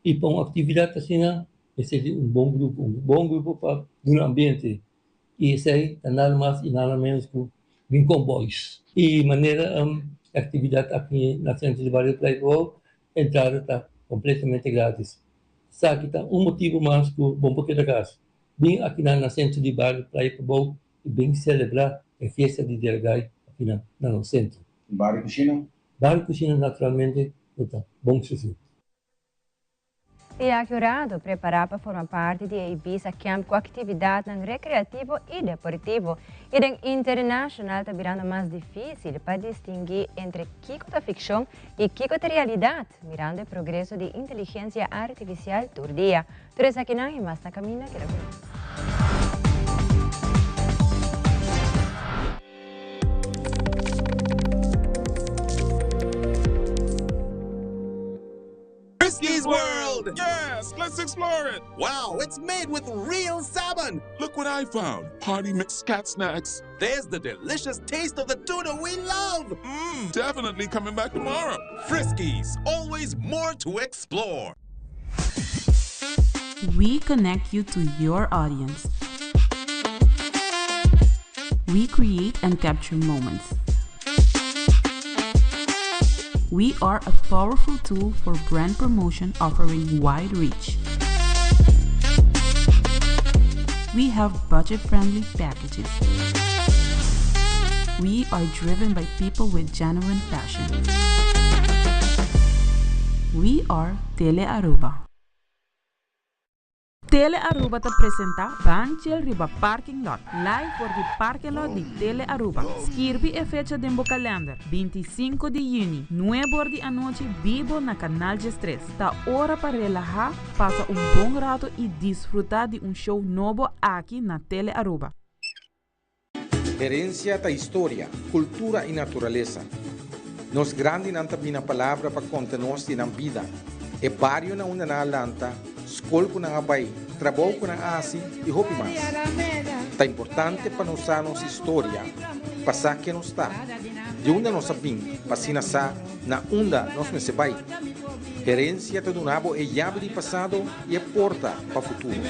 S22: I pa un aktividat asina mester di un bon grupo, un bon grupo pa duna ambiente i esei ta nada mas i nada menos ku Rincon Boys. I manera e aktividat aki na Sentro di Bario Playa Pabou entrada ta kompletamente gratis. Esaki ta un motibu mas ku bo por keda kas. Bin akinan na Sentro di Bario Playa Pabou i bin selebrá e fiesta di Dergai akinan na nos sentro.
S1: Bar i kushina?
S22: Bar i kushina naturalmente lo ta bon sufí.
S2: E aki un rato prepará pa forma parti di e Ibiza Camp ku aktividatnan rekreativo i deportivo. I den internashonal ta birando mas difísil pa distinguí entre kiko ta fikshon i kiko ta realidat, mirando e progreso di inteligensia artifisial tur dia. Tur esakinan i mas na kaminda keda ku nos.
S3: Friskies World! Yes, let's explore it! Wow, it's made with real salmon!
S23: Look what I found! Party mix cat snacks.
S3: There's the delicious taste of the tuna we love!
S23: Mmm, definitely coming back tomorrow.
S3: Friskies, always more to explore.
S24: We connect you to your audience. We create and capture moments. We are a powerful tool for brand promotion offering wide reach. We have budget friendly packages. We are driven by people with genuine passion. We are Tele Aruba. Tele Aruba ta presenta Ban Chill riba Parking Lot, live for di parking lot di Tele Aruba. Skirbi e fecha den bo kalender, 25 di juni, 9 or di anochi bibo na Canal 13. Ta ora pa relaha, pasa un bon rato y disfruta di un show nobo aki na Tele Aruba.
S25: Herencia ta historia, cultura y naturalesa. Nos grandinan ta bina palabra pa conta nos di nan bida, e bario na unda nan a lanta, scol cu nan a bay, trabou cu nan a haci y hopi mas. Ta importante pa nos sa nos historia, pa sa ken nos ta, di unda nos a bin, pa asina sa na unda nos mester bay. Herencia ta duna bo e yabi di pasado y e porta pa futuro.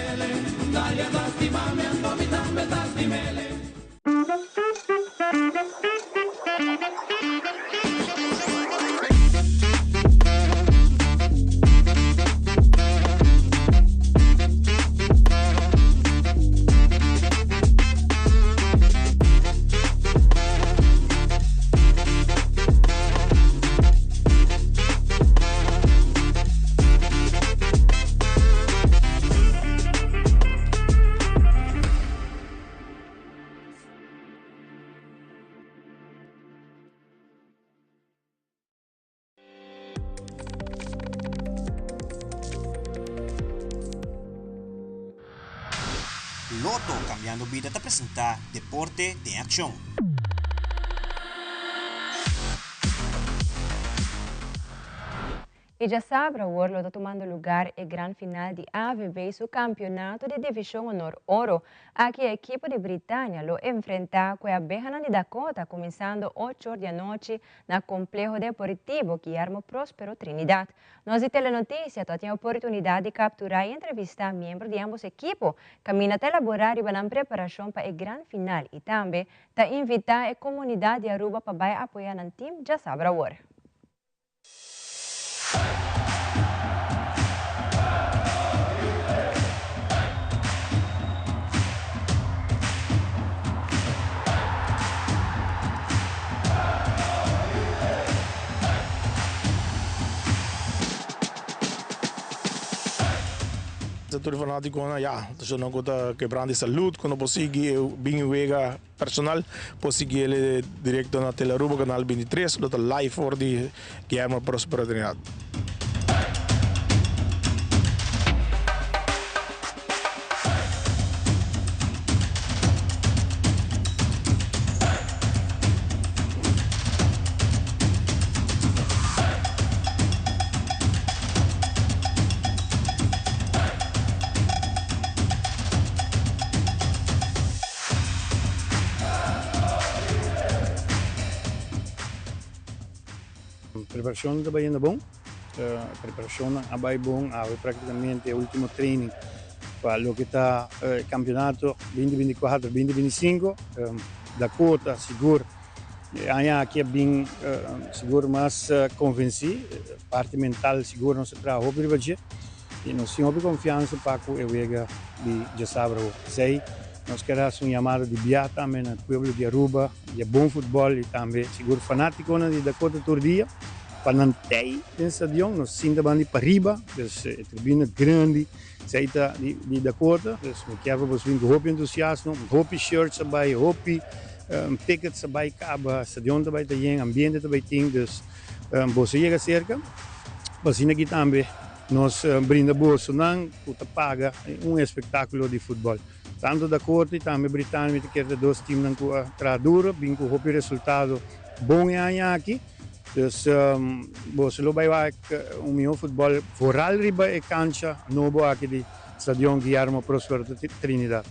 S26: Lotto Cambiando Bida ta presenta Deporte den Accion.
S2: Y djasabra awor lo ta tumando lugar e gran final di AVB su campeonato di Division Honor Oro. Aki e ekipo di Britania lo enfrenta cu e abehanan di Dakota cuminsando ocho or di anochi na Compleho Deportivo Guillermo Prospero Trinidad. Nos di Telenoticia ta tin oportunidad di captura y entrevista miembro di ambos ekipo caminda ta elabora riba nan preparacion pa e gran final y tambe ta invita e comunidad di Aruba pa bay apoya nan team djasabra awor.
S27: Tur fanátikonan ya, nan ku ta kebrant di salud ku no por sigui e bin wega personal por sigui el direkto na Telearuba kanal 23 lo ta live for di Guillermo Prospero Trinidad.
S1: Preparashon ta bayendo bon. Preparashonnan a bai bon. Awe praktikamente e ultimo training pa loke ta e kampionato binti binti kuater, binti binti sinku. Dakota sigur e aña aki a bin sigur mas konvensí. Parti mental sigur nos a traha hopi riba dje i nos tin hopi konfiansa pa ku e wega di djasabra awor. P'esei nos ker hasi un yamada di bia tambe na pueblo di Aruba di e bon futbòl i tambe sigur fanátikonan di Dakota tur dia pa nan tei den stadion. Nos sinta banda di pariba, dus e tribuna grandi esei ta di Dakota. Dus mi kier pa boso bin ku hopi entusiasmo, hopi shirts a bai, hopi tickets a bai kaba, stadion ta bai ta yen, ambiente ta bai tin, dus boso yega serka pa asina aki tambe nos brinda bosonan ku ta paga un espektakulo di futbòl. Tanto Dakota y tambe Britania mi ta kere ta dos teamnan cu a traha duro, bin cu hopi resultado bon e aña aki. Dus boso lo bay wak un miho futbol vooral riba e cancha nobo aki di Stadion Guillermo Prospero Trinidad.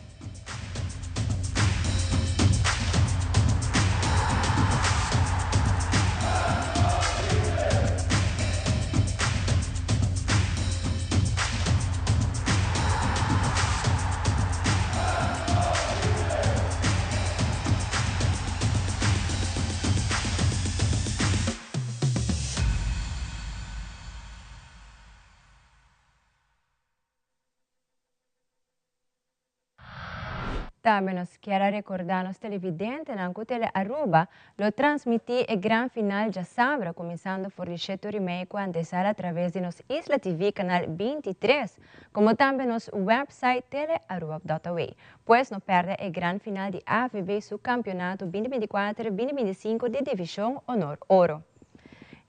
S2: Tambe nos kier a recorda nos televidentenan cu Tele Aruba lo transmiti e gran final djasabra cuminsando for di shete ora y mei cu antesala a traves di nos Isla TV canal 23 como tambe nos website telearuba.aw. Pues no perde e gran final di AVB su campeonato 2024 2025 di Division Honor Oro.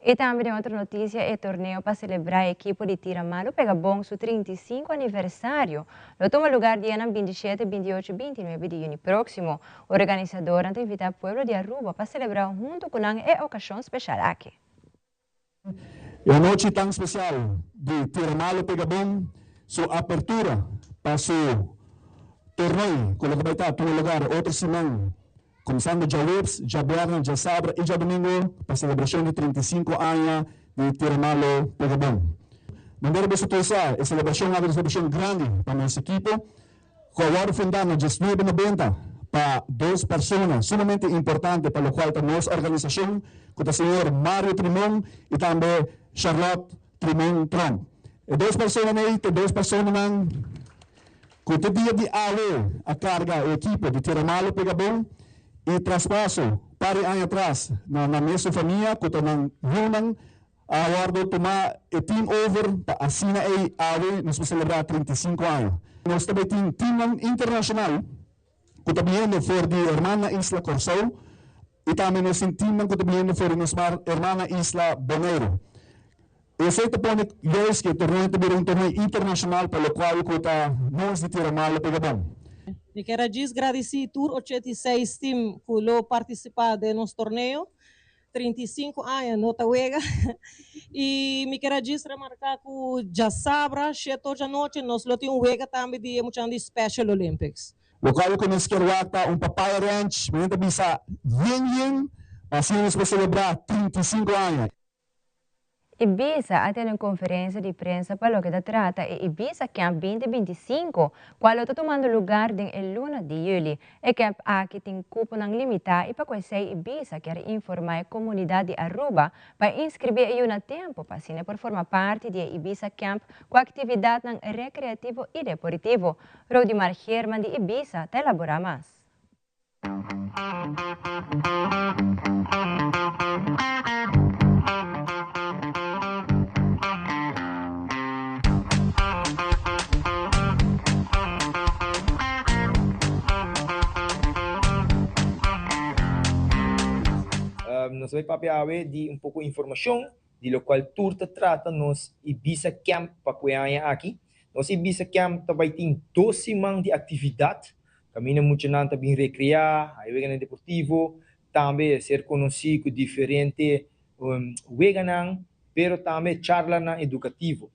S2: Y tambe den otro noticia e torneo pa celebra e ekipo di Tira Malo Pega Bon su 35 aniversario lo tuma lugar dianan 27, 28 y 29 di juni proximo. Organisadornan ta invita pueblo di Aruba pa celebra hunto cu nan e ocasion special aki.
S4: E anochi tan special di Tira Malo Pega Bon su apertura pa su torneo cu lo ta bay ta tuma lugar otro siman Kuminsando djaweps, djabièrnè, djasabra i djadumingu pa selebrashon di 35 aña di Tira Malo Pega Bon. Manera boso tur sa, e selebrashon a ta un selebrashon grandi pa nos ekipo, ku a wòrdu fundá na diesnuebe nobenta pa dos persona sumamente importante pa lokual ta nos organisashon, ku ta señor Mario Trimon i tambe Charlotte Trimon Tromp. E dos personanan ei ta dos personanan. Ku te dia di awe a karga e ekipo di Tierra Malo pega bon i traspaso par di aña atras na nan mesun famia ku ta nan yunan a wòrdu tuma e team over pa asina ei awe nos por selebrá 35 aña. Nos ta bai tin teamnan internashonal ku ta biniendo for di hermana isla Kòrsou i tambe nos tin teamnan ku ta biniendo for di nos hermana isla Boneiru. Esei ta pone juist ku e torneo ta bira un torneo internashonal pa lokual ku ta nos di Tira Malo pega bon.
S5: Mi kier a djis gradisí tur 86 tim ku lo partisipá den nos torneo. 35 aña no ta wega. I mi kier a djis remarká ku djasabra shete ocho anochi nos lo tin un wega tambe di e muchanan di Special Olympics.
S4: Lokual ku nos kier wak ta un Papaya Ranch, mi ta bisa yen yen, pa asina nos por selebrá 35 aña.
S2: Ibiza a tene un conferencia di prensa pa loke ta trata e Ibiza Camp 2025, cual lo ta tumando lugar den e luna di juli. E camp aki tin cuponan limita y pa cu esey Ibiza kier informa e comunidad di Aruba pa inscribi e yu na tempo pa asina por forma parti di e Ibiza Camp cu actividadnan recreativo y deportivo. Rodimar Geerman di Ibiza ta elabora mas.
S6: Nos a bai papia awe di un poko informashon di lokual tur ta trata nos Ibiza Camp pa ku e aña aki. Nos Ibiza Camp ta bai tin dos siman di aktividat Kaminda muchanan ta bin rekreá, hay weganan deportivo, tambe ser konosí ku diferente weganan, pero tambe charlanan edukativo.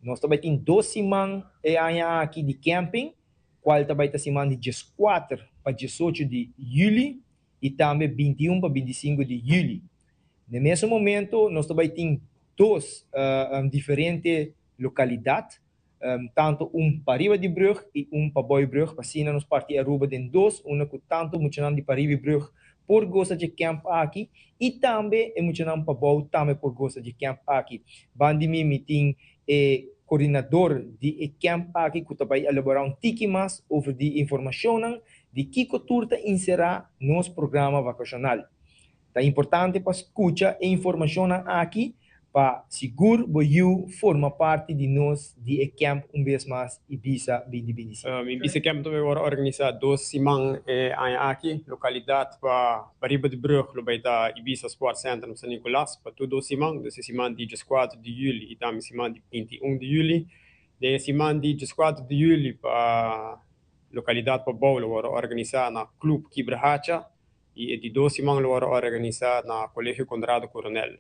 S6: Nos ta bai tin dos siman e aña aki di camping, kual ta bai ta siman di dieskuater pa diesocho di yüli i tambe 21 pa 25 di yüli. Na mesun momento nos ta bai tin dos diferente lokalidat, tantu un pariba di brug i un pabou brug, pa asina nos parti Aruba den dos, unda ku tantu muchanan di pariba brug por gosa dje kèmp aki i tambe e muchanan pabou tambe por gosa dje kèmp aki. Ban di mi mi tin e koordinador di e kèmp aki ku ta bai elaborá un tiki mas over di informashonnan di kiko tur ta inserá nos programa vakashonal. Ta importante pa skucha e informashonnan aki pa sigur bo yu forma parti di nos di e kèmp un bes mas Ibisa binti binti sinku.
S7: Ibisa Camp ta bai wòrdu organisá dos siman e aña aki. Lokalidat pa pariba di brug lo bai ta Ibisa Sport Center na San Nicolas pa tur dos siman, dus e siman di dieskuater di yüli i tambe siman di 21 di yüli. Den e siman di dieskuater di yüli pa lokalidat pa bou lo wòrdu organisá na Club Kibrahacha i e di dos siman lo wòrdu organisá na Colegio Conrado Coronel.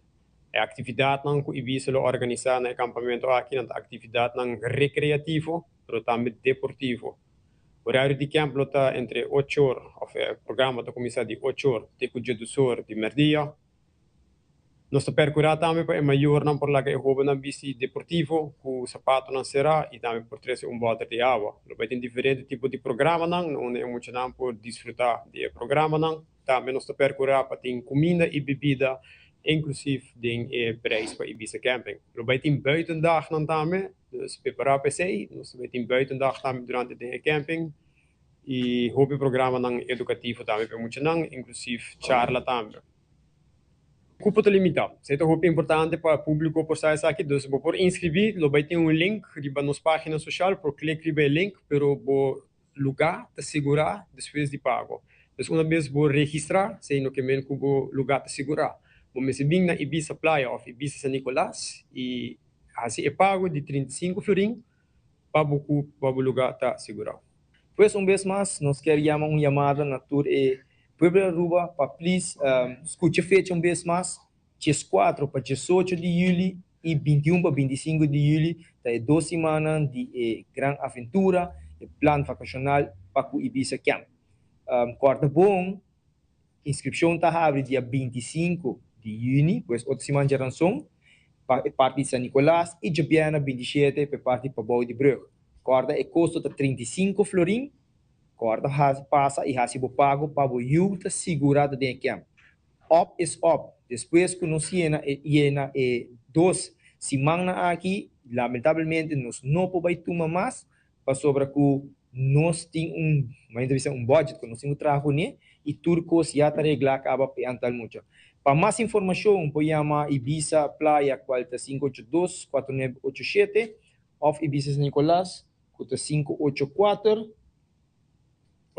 S7: E aktividatnan ku Ibisa lo organisá na e kampamentu aki nan ta aktividatnan rekreativo pero tambe deportivo. Horario di kèmp lo ta entre ocho or, òf e programa ta kuminsá di ocho or te ku djedus or di mèrdia. Nos ta perkurá tambe pa e mayornan por laga e hóbennan bisti deportivo ku sapatonan será i tambe por trese un bòter di awa. Lo bai tin diferente tipo di programanan na unda e muchanan por disfrutá di e programanan. Tambe nos ta perkurá pa tin kuminda i bebida inklusief den e prijs pa Ibisa Camping. Lo bai tin buitendagnan tambe, dus prepará pa esei. Nos ta bai tin buitendag tambe durante den e camping i hopi programanan edukativo tambe pa e muchanan, inklusief charla tambe. Kupo ta limitá. Esei ta hopi importante pa públiko por sa esaki. Dus bo por inskribí, lo bai tin un link riba nos página sosial, por klik riba e link, pero bo lugá ta sigurá despues di pago. Dus una bes bo registrá, esei no ke men ku bo lugá ta sigurá. Bo mester bin na Ibisa Playa òf Ibisa San Nicolas i hasi e pago di 35 florin pa bo ku pa bo lugá ta sigurá.
S6: Pues un bes mas nos kier yama un yamada na tur e pueblo di Aruba pa please skucha fecha un bes mas, 14 pa 18 di juli i 21 pa 25 di juli ta e dos simannan di e gran aventura, e plan vakashonal pa ku Ibisa Camp. Kòrda bon, inskripshon ta habri dia 25 di juni, pues otro siman djaranson, pa e parti di San Nicolas i djabièrnè 27 pa e parti pabou di brug. Kòrda e kosto ta 35 florin, kòrda pasa i hasi bo pago pa bo yu ta sigurá ta den e camp. Op is op, despues ku nos yena e yena e dos simannan aki, lamentablemente nos no por bai tuma mas pasobra ku nos tin un, mi ta bisa un budget ku nos tin ku traha kuné i tur kos ya ta reglá kaba pa e antal mucha. Pa mas informashon por yama Ibisa Playa kual ta 582 4987 òf Ibisa San Nicolas ku ta 584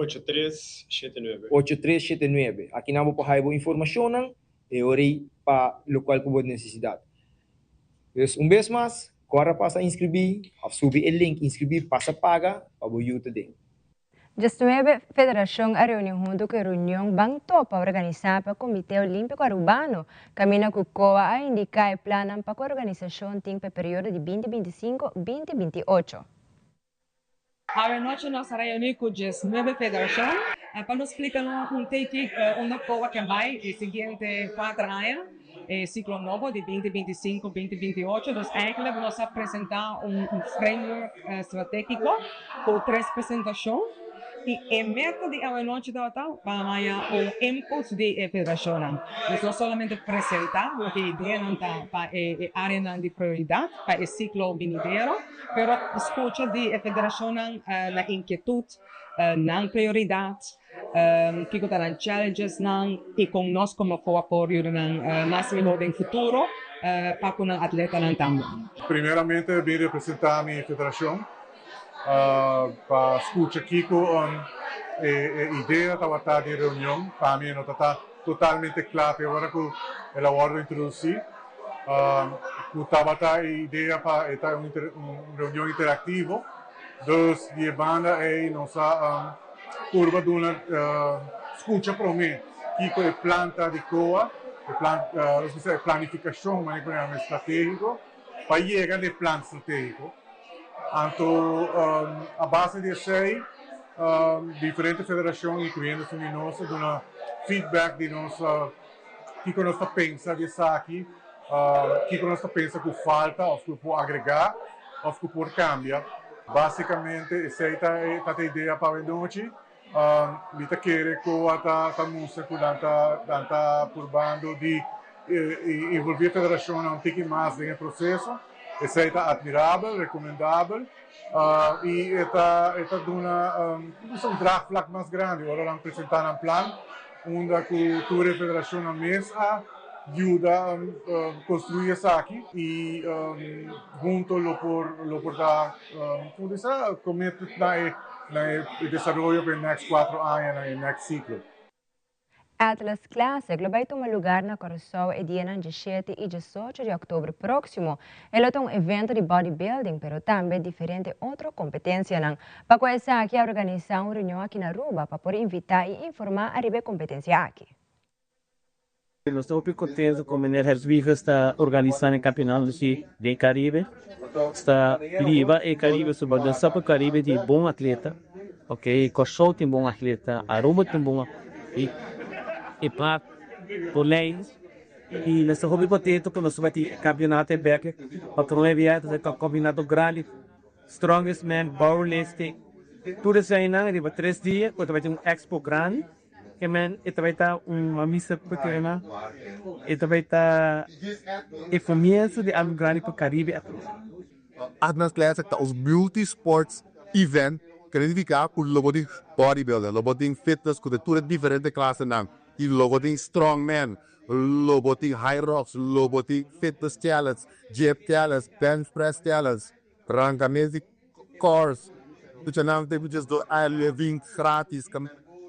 S7: 8379.
S6: 8379. Akinan bo por haya bo informashonnan e ora ei pa lokual ku bo nesesidat. Dus un bes mas, kòrda pasa inskribí òf subi e link inskribí pasa paga pa bo yu ta den.
S2: 19 federashon a reuni huntu ku e reunion Ban Topa organisá pa Komité Olímpiko Arubano, kaminda ku COA a indiká e plannan pa ku e organisashon tin pa e periodo di 2025, 2028.
S8: Awe nochi nos a reuní ku 19 federashon pa nos splika nan un tiki unda COA ke bai e siguiente kuater aña, e siklo nobo di 2025, 2028. Dus eigenlijk nos a presentá un framework stratégiko ku tres presentashon i e meta di awe nochi tabata pa haña un input di e federashonnan. Dus no solamente presentá loke ideanan ta pa e áreanan di prioridat pa e siklo binidero, Pero skucha di e federashonnan nan inkietut, nan prioridat, kiko ta nan challengesnan i kon nos komo COA por yuda nan mas mihó den futuro pa ku nan atletanan tambe.
S9: Primeramente bin representá mi federashon pa skucha kiko e idea tabata di reunion. Pa mi e no ta ta totalmente kla te ora ku el a wòrdu introdusí. Ku tabata e idea pa e ta un reunion interactivo. Dus di e banda ei nos a purba duna skucha promé kiko e plan ta di COA, e plan, nos bisa e planifikashon manera ku nan yama stratégiko, pa yega na e plan stratégiko. Anto a base di esei diferente federashon, inkluyendo esun di nos, a duna feedback di nos. kiko nos ta pensa di esaki, kiko nos ta pensa ku falta òf ku por agregá òf ku por kambia. Básikamente esei ta e ta e idea pa awenochi. Mi ta kere ku a ta ta mustra ku nan ta nan ta purbando di involví e federashonnan un tiki mas den e proseso. Esei ta admirabel, rekomendabel i e ta e ta duna un draagvlak mas grandi ora nan presentá nan plan unda ku tur e federashonnan mes a yuda konstruí esaki i hunto lo por lo por ta Como bisa committed na e na e desaroyo pa e next cuatro aña na e next ciclo.
S2: Atlas Classic lo bai tuma lugar na Kòrsou e dianan diesshete i diesocho di òktober próksimo. E lo ta un evento di bodybuilding pero tambe diferente otro kompetensianan. Pa ku esaki a organisá un reunion aki na Aruba pa por invitá i informá ariba e kompetensia aki.
S10: Nos ta hopi contento cu meneer Hertzwiegers ta organisa e campeonato di den Caribe. Nos ta liba e Caribe su den sa Caribe tin bon atleta. Ok, Corsou tin bon atleta, Aruba tin bon y e pa Bonaire. Y nos ta hopi contento cu nos ta bay tin e campeonato e bek. Pa prome biaha ta un campeonato grandi. Strongest man, powerlifting, tur eseinan riba tres dia cu ta bay tin un expo grandi. Ke men e ta bai ta un misa pequena, e ta bai ta e comienzo di algo grandi pa Caribe atrobe.
S11: Atlas Classic ta un multi-sports event ku ta nifiká ku lo bo tin bodybuilding, lo bo tin fitness ku ta tur e diferente klasenan i lo bo tin strongman, lo bo tin hyrox, lo bo tin fitness challenge, gym challenge, bench press challenge, ranka mes di Cars, muchanan ta just do living gratis.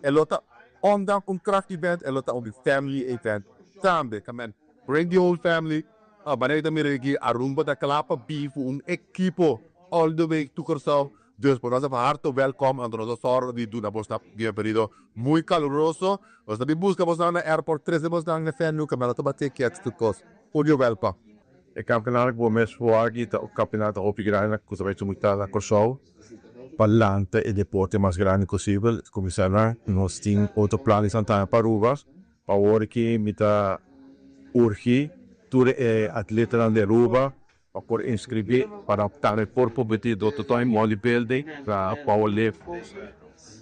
S11: E lo ta ondanks un craft event, e lo ta un family event tambe. Come on, bring the whole family. Manera ta mira aki, Aruba ta kla pa bin ku un ekipo all the way to Kòrsou. Dus bo ta van harte welkom, anto nos ta sòrg di duna bos nan bienvenido muy caluroso. Nos ta bin buska bos nan na airport, trese bos nan na venue, kaminda nos ta bati e kèts tur kos. Julio welkom.
S12: E kampionato ku bo mes for aki ta un kampionato hopi grandi ku ta bai tumultá na Kòrsou pa lanta e deporte mas grandi posibel. Kuminsá na nos tin otro plan di Santana pa Aruba. Pa awor aki mi ta urgi tur e atletanan di Aruba pa por inskribí pa nan tambe por kompetí Dòkter Tony Bodybuilding pa powerlift,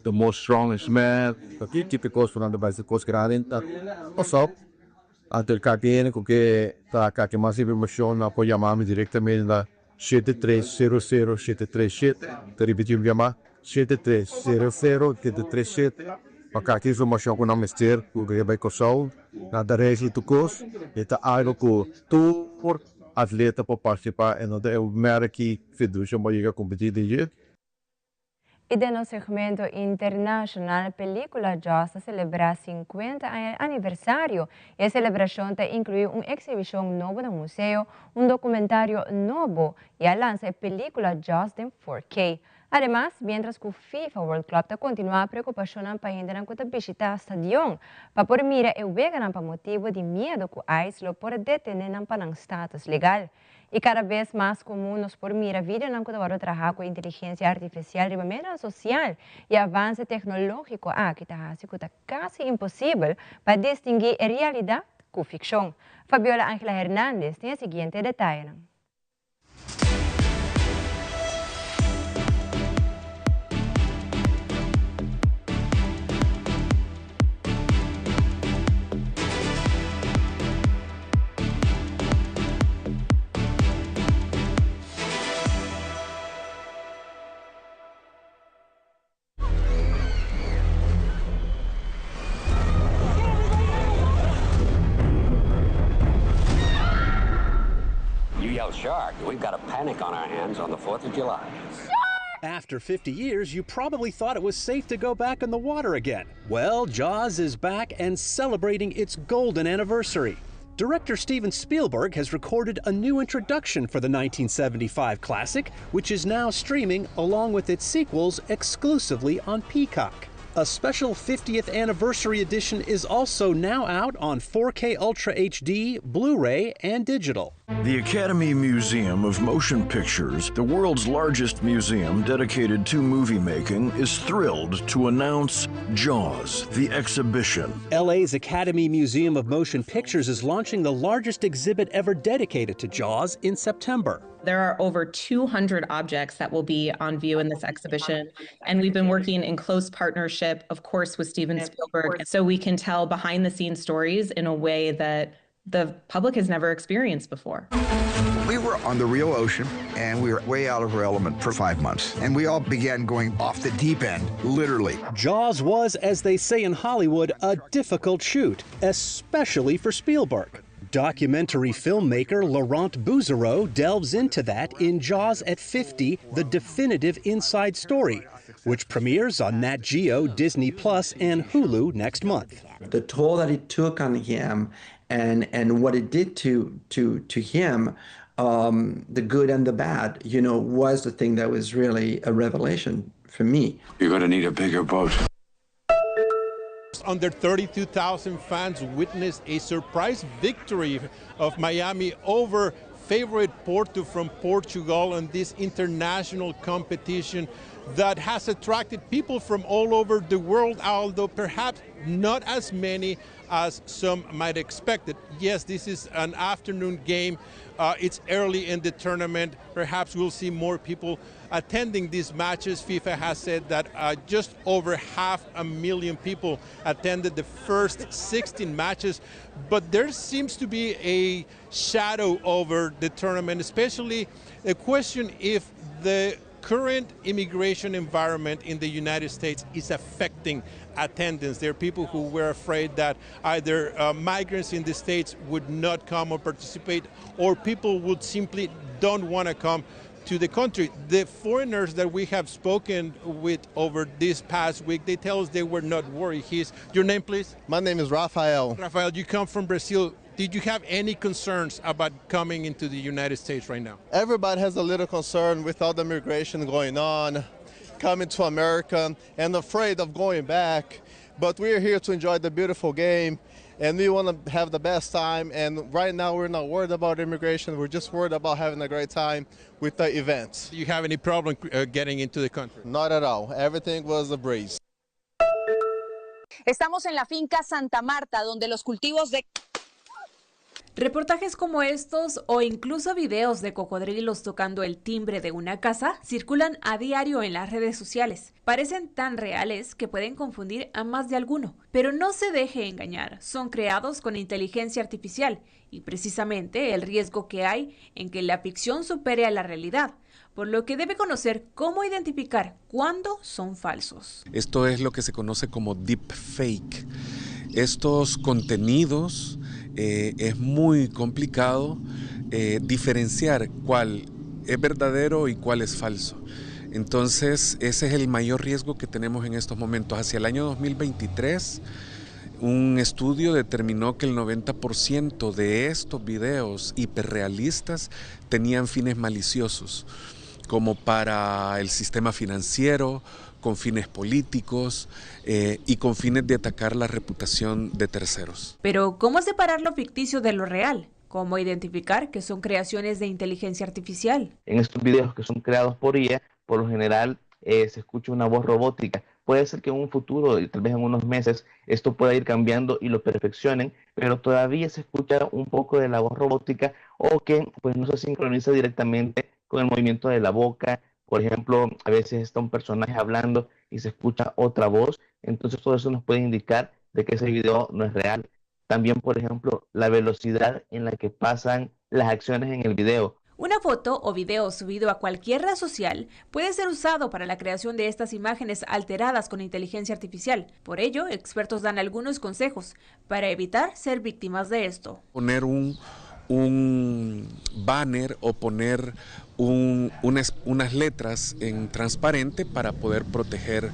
S12: the most strongest man.
S13: Ki tipo di kos ku nan ta bai hasi kos grandi na Kòrsou? Anto el KPN ku ke ta kake mas informashon nan por yama mi direktamente na 7300 737, ta ripiti un bia mas, 7300 737, pa kake informashon ku nan mester ku ke bai Kòrsou, nan ta regla tur kos, e ta algu ku tur atleta por partisipá e no ta e mera ki federashon por yega kompetí den dje.
S2: I den nos segmento internashonal, pelíkula Jaws ta selebrá sinkuenta aña aniversario. E selebrashon ta inkluí un eksibishon nobo na museo, un dokumentario nobo i a lansa e pelíkula Jaws den 4K. Ademas, miéntras ku FIFA World Club ta kontinuá preokupashonnan pa hendenan ku ta bishitá stadion pa por mira e weganan pa motibu di miedu ku ice lo por detené nan pa nan status legal. I kada bes mas komun nos por mira videonan ku ta wòrdu trahá ku inteligensia artifisial riba medionan sosial i avanse teknológiko aki ta hasi ku ta kasi imposibel pa distinguí e realidat ku fikshon. Fabiola Angela Hernandez tin e siguiente detayenan.
S14: You yell shark, we've got a panic on our hands on the 4th of July.
S15: After 50 years, you probably thought it was safe to go back in the water again. Well, Jaws is back and celebrating its golden anniversary. Director Steven Spielberg has recorded a new introduction for the 1975 classic, which is now streaming along with its sequels exclusively on Peacock. A special 50th anniversary edition is also now out on 4K Ultra HD, Blu ray, and digital.
S16: The Academy Museum of Motion Pictures, the world's largest museum dedicated to movie making, is thrilled to announce Jaws, the exhibition.
S15: LA's Academy Museum of Motion Pictures is launching the largest exhibit ever dedicated to Jaws in September.
S17: There are over 200 objects that will be on view in this exhibition. And we've been working in close partnership, of course, with Steven Spielberg, so we can tell behind the scenes stories in a way that the public has never experienced before.
S18: We were on the real ocean and we were way out of our element for five months. And we all began going off the deep end, literally.
S15: Jaws was, as they say in Hollywood, a difficult shoot, especially for Spielberg. Documentary filmmaker Laurent Bouzereau delves into that in Jaws at 50, the definitive inside story, which premieres on Nat Geo, Disney Plus, and Hulu next month.
S19: The toll that it took on him and and what it did to to to him, um, the good and the bad, was the thing that was really a revelation for me.
S20: You're going to need a bigger boat.
S21: Under 32,000 fans witnessed a surprise victory of Miami over favorite Porto from Portugal in this international competition that has attracted people from all over the world, although perhaps not as many as some might expect it. Yes, this is an afternoon game. It's early in the tournament. Perhaps we'll see more people attending these matches. FIFA has said that just over half a million people attended the first 16 matches. But there seems to be a shadow over the tournament, especially a question if the current immigration environment in the United States is affecting attendance. There are people who were afraid that either migrants in the States would not come or participate, or people would simply don't want to come to the country. The foreigners that we have spoken with over this past week, they tell us they were not worried. He's, your name, please?
S22: My name is Rafael.
S21: Rafael, you come from Brazil. Did you have any concerns about coming into the United States right now?
S22: Everybody has a little concern with all the migration going on, coming to America, and afraid of going back. But we're here to enjoy the beautiful game, and we want to have the best time. And right now, we're not worried about immigration. We're just worried about having a great time with the events.
S21: Do you have any problem getting into the country?
S22: Not at all. Everything was a breeze.
S23: Estamos en la finca Santa Marta, donde los cultivos de
S24: Reportajes como estos o incluso videos de cocodrilos tocando el timbre de una casa circulan a diario en las redes sociales. Parecen tan reales que pueden confundir a más de alguno, pero no se deje engañar, son creados con inteligencia artificial y precisamente el riesgo que hay en que la ficción supere a la realidad, por lo que debe conocer cómo identificar cuándo son falsos.
S25: Esto es lo que se conoce como deepfake. Estos contenidos es muy complicado diferenciar cuál es verdadero y cuál es falso. Entonces, ese es el mayor riesgo que tenemos en estos momentos. Hacia el año 2023, un estudio determinó que el 90% de estos videos hiperrealistas tenían fines maliciosos, como para el sistema financiero, con fines políticos y con fines de atacar la reputación de terceros.
S24: Pero, ¿cómo separar lo ficticio de lo real? ¿Cómo identificar que son creaciones de inteligencia artificial?
S26: En estos videos que son creados por IA, por lo general se escucha una voz robótica. Puede ser que en un futuro, tal vez en unos meses, esto pueda ir cambiando y lo perfeccionen, pero todavía se escucha un poco de la voz robótica o que, pues, no se sincroniza directamente con el movimiento de la boca. Por ejemplo, a veces está un personaje hablando y se escucha otra voz, entonces todo eso nos puede indicar de que ese video no es real. También, por ejemplo, la velocidad en la que pasan las acciones en el video.
S24: Una foto o video subido a cualquier red social puede ser usado para la creación de estas imágenes alteradas con inteligencia artificial. Por ello, expertos dan algunos consejos para evitar ser víctimas de esto.
S25: Poner un banner o poner unas letras en transparente para poder proteger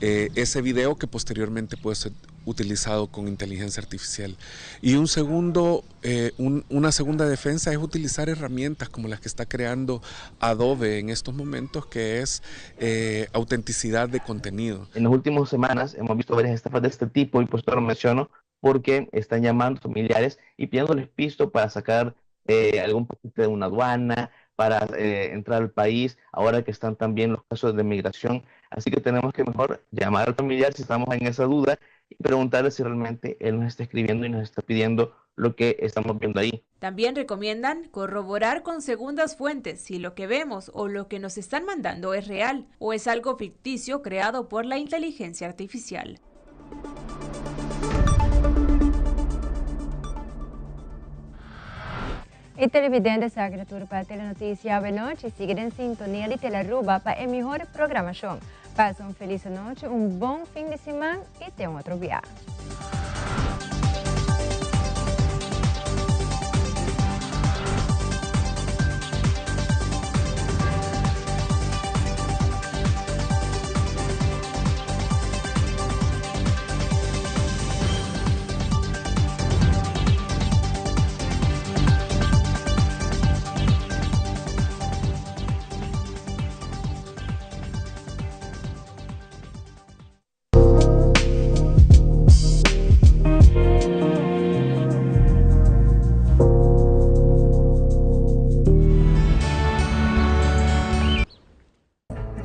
S25: ese video que posteriormente puede ser utilizado con inteligencia artificial. Y una segunda defensa es utilizar herramientas como las que está creando Adobe en estos momentos, que es autenticidad de contenido.
S26: En las últimas semanas hemos visto varias estafas de este tipo y pues lo menciono porque están llamando familiares y pidiéndoles pisto para sacar eh, algún paquete de una aduana para eh, entrar al país, ahora que están también los casos de migración. Así que tenemos que mejor llamar al familiar si estamos en esa duda y preguntarle si realmente él nos está escribiendo y nos está pidiendo lo que estamos viendo ahí.
S1: También recomiendan corroborar con segundas fuentes si lo que vemos o lo que nos están mandando es real o es algo ficticio creado por la inteligencia artificial.
S2: E televidente sa tur pa Telenoticia awe nochi. Sigui den sintonia di Telearuba pa e mihor programacion. Pasa un feliz anochi, un bon fin di siman y te un otro bia.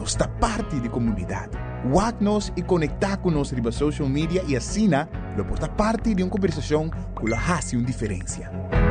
S3: Nos ta parti di komunidat. Wak nos i konektá ku nos riba social media i asina lo por ta parti di un kombersashon ku lo hasi un diferensia.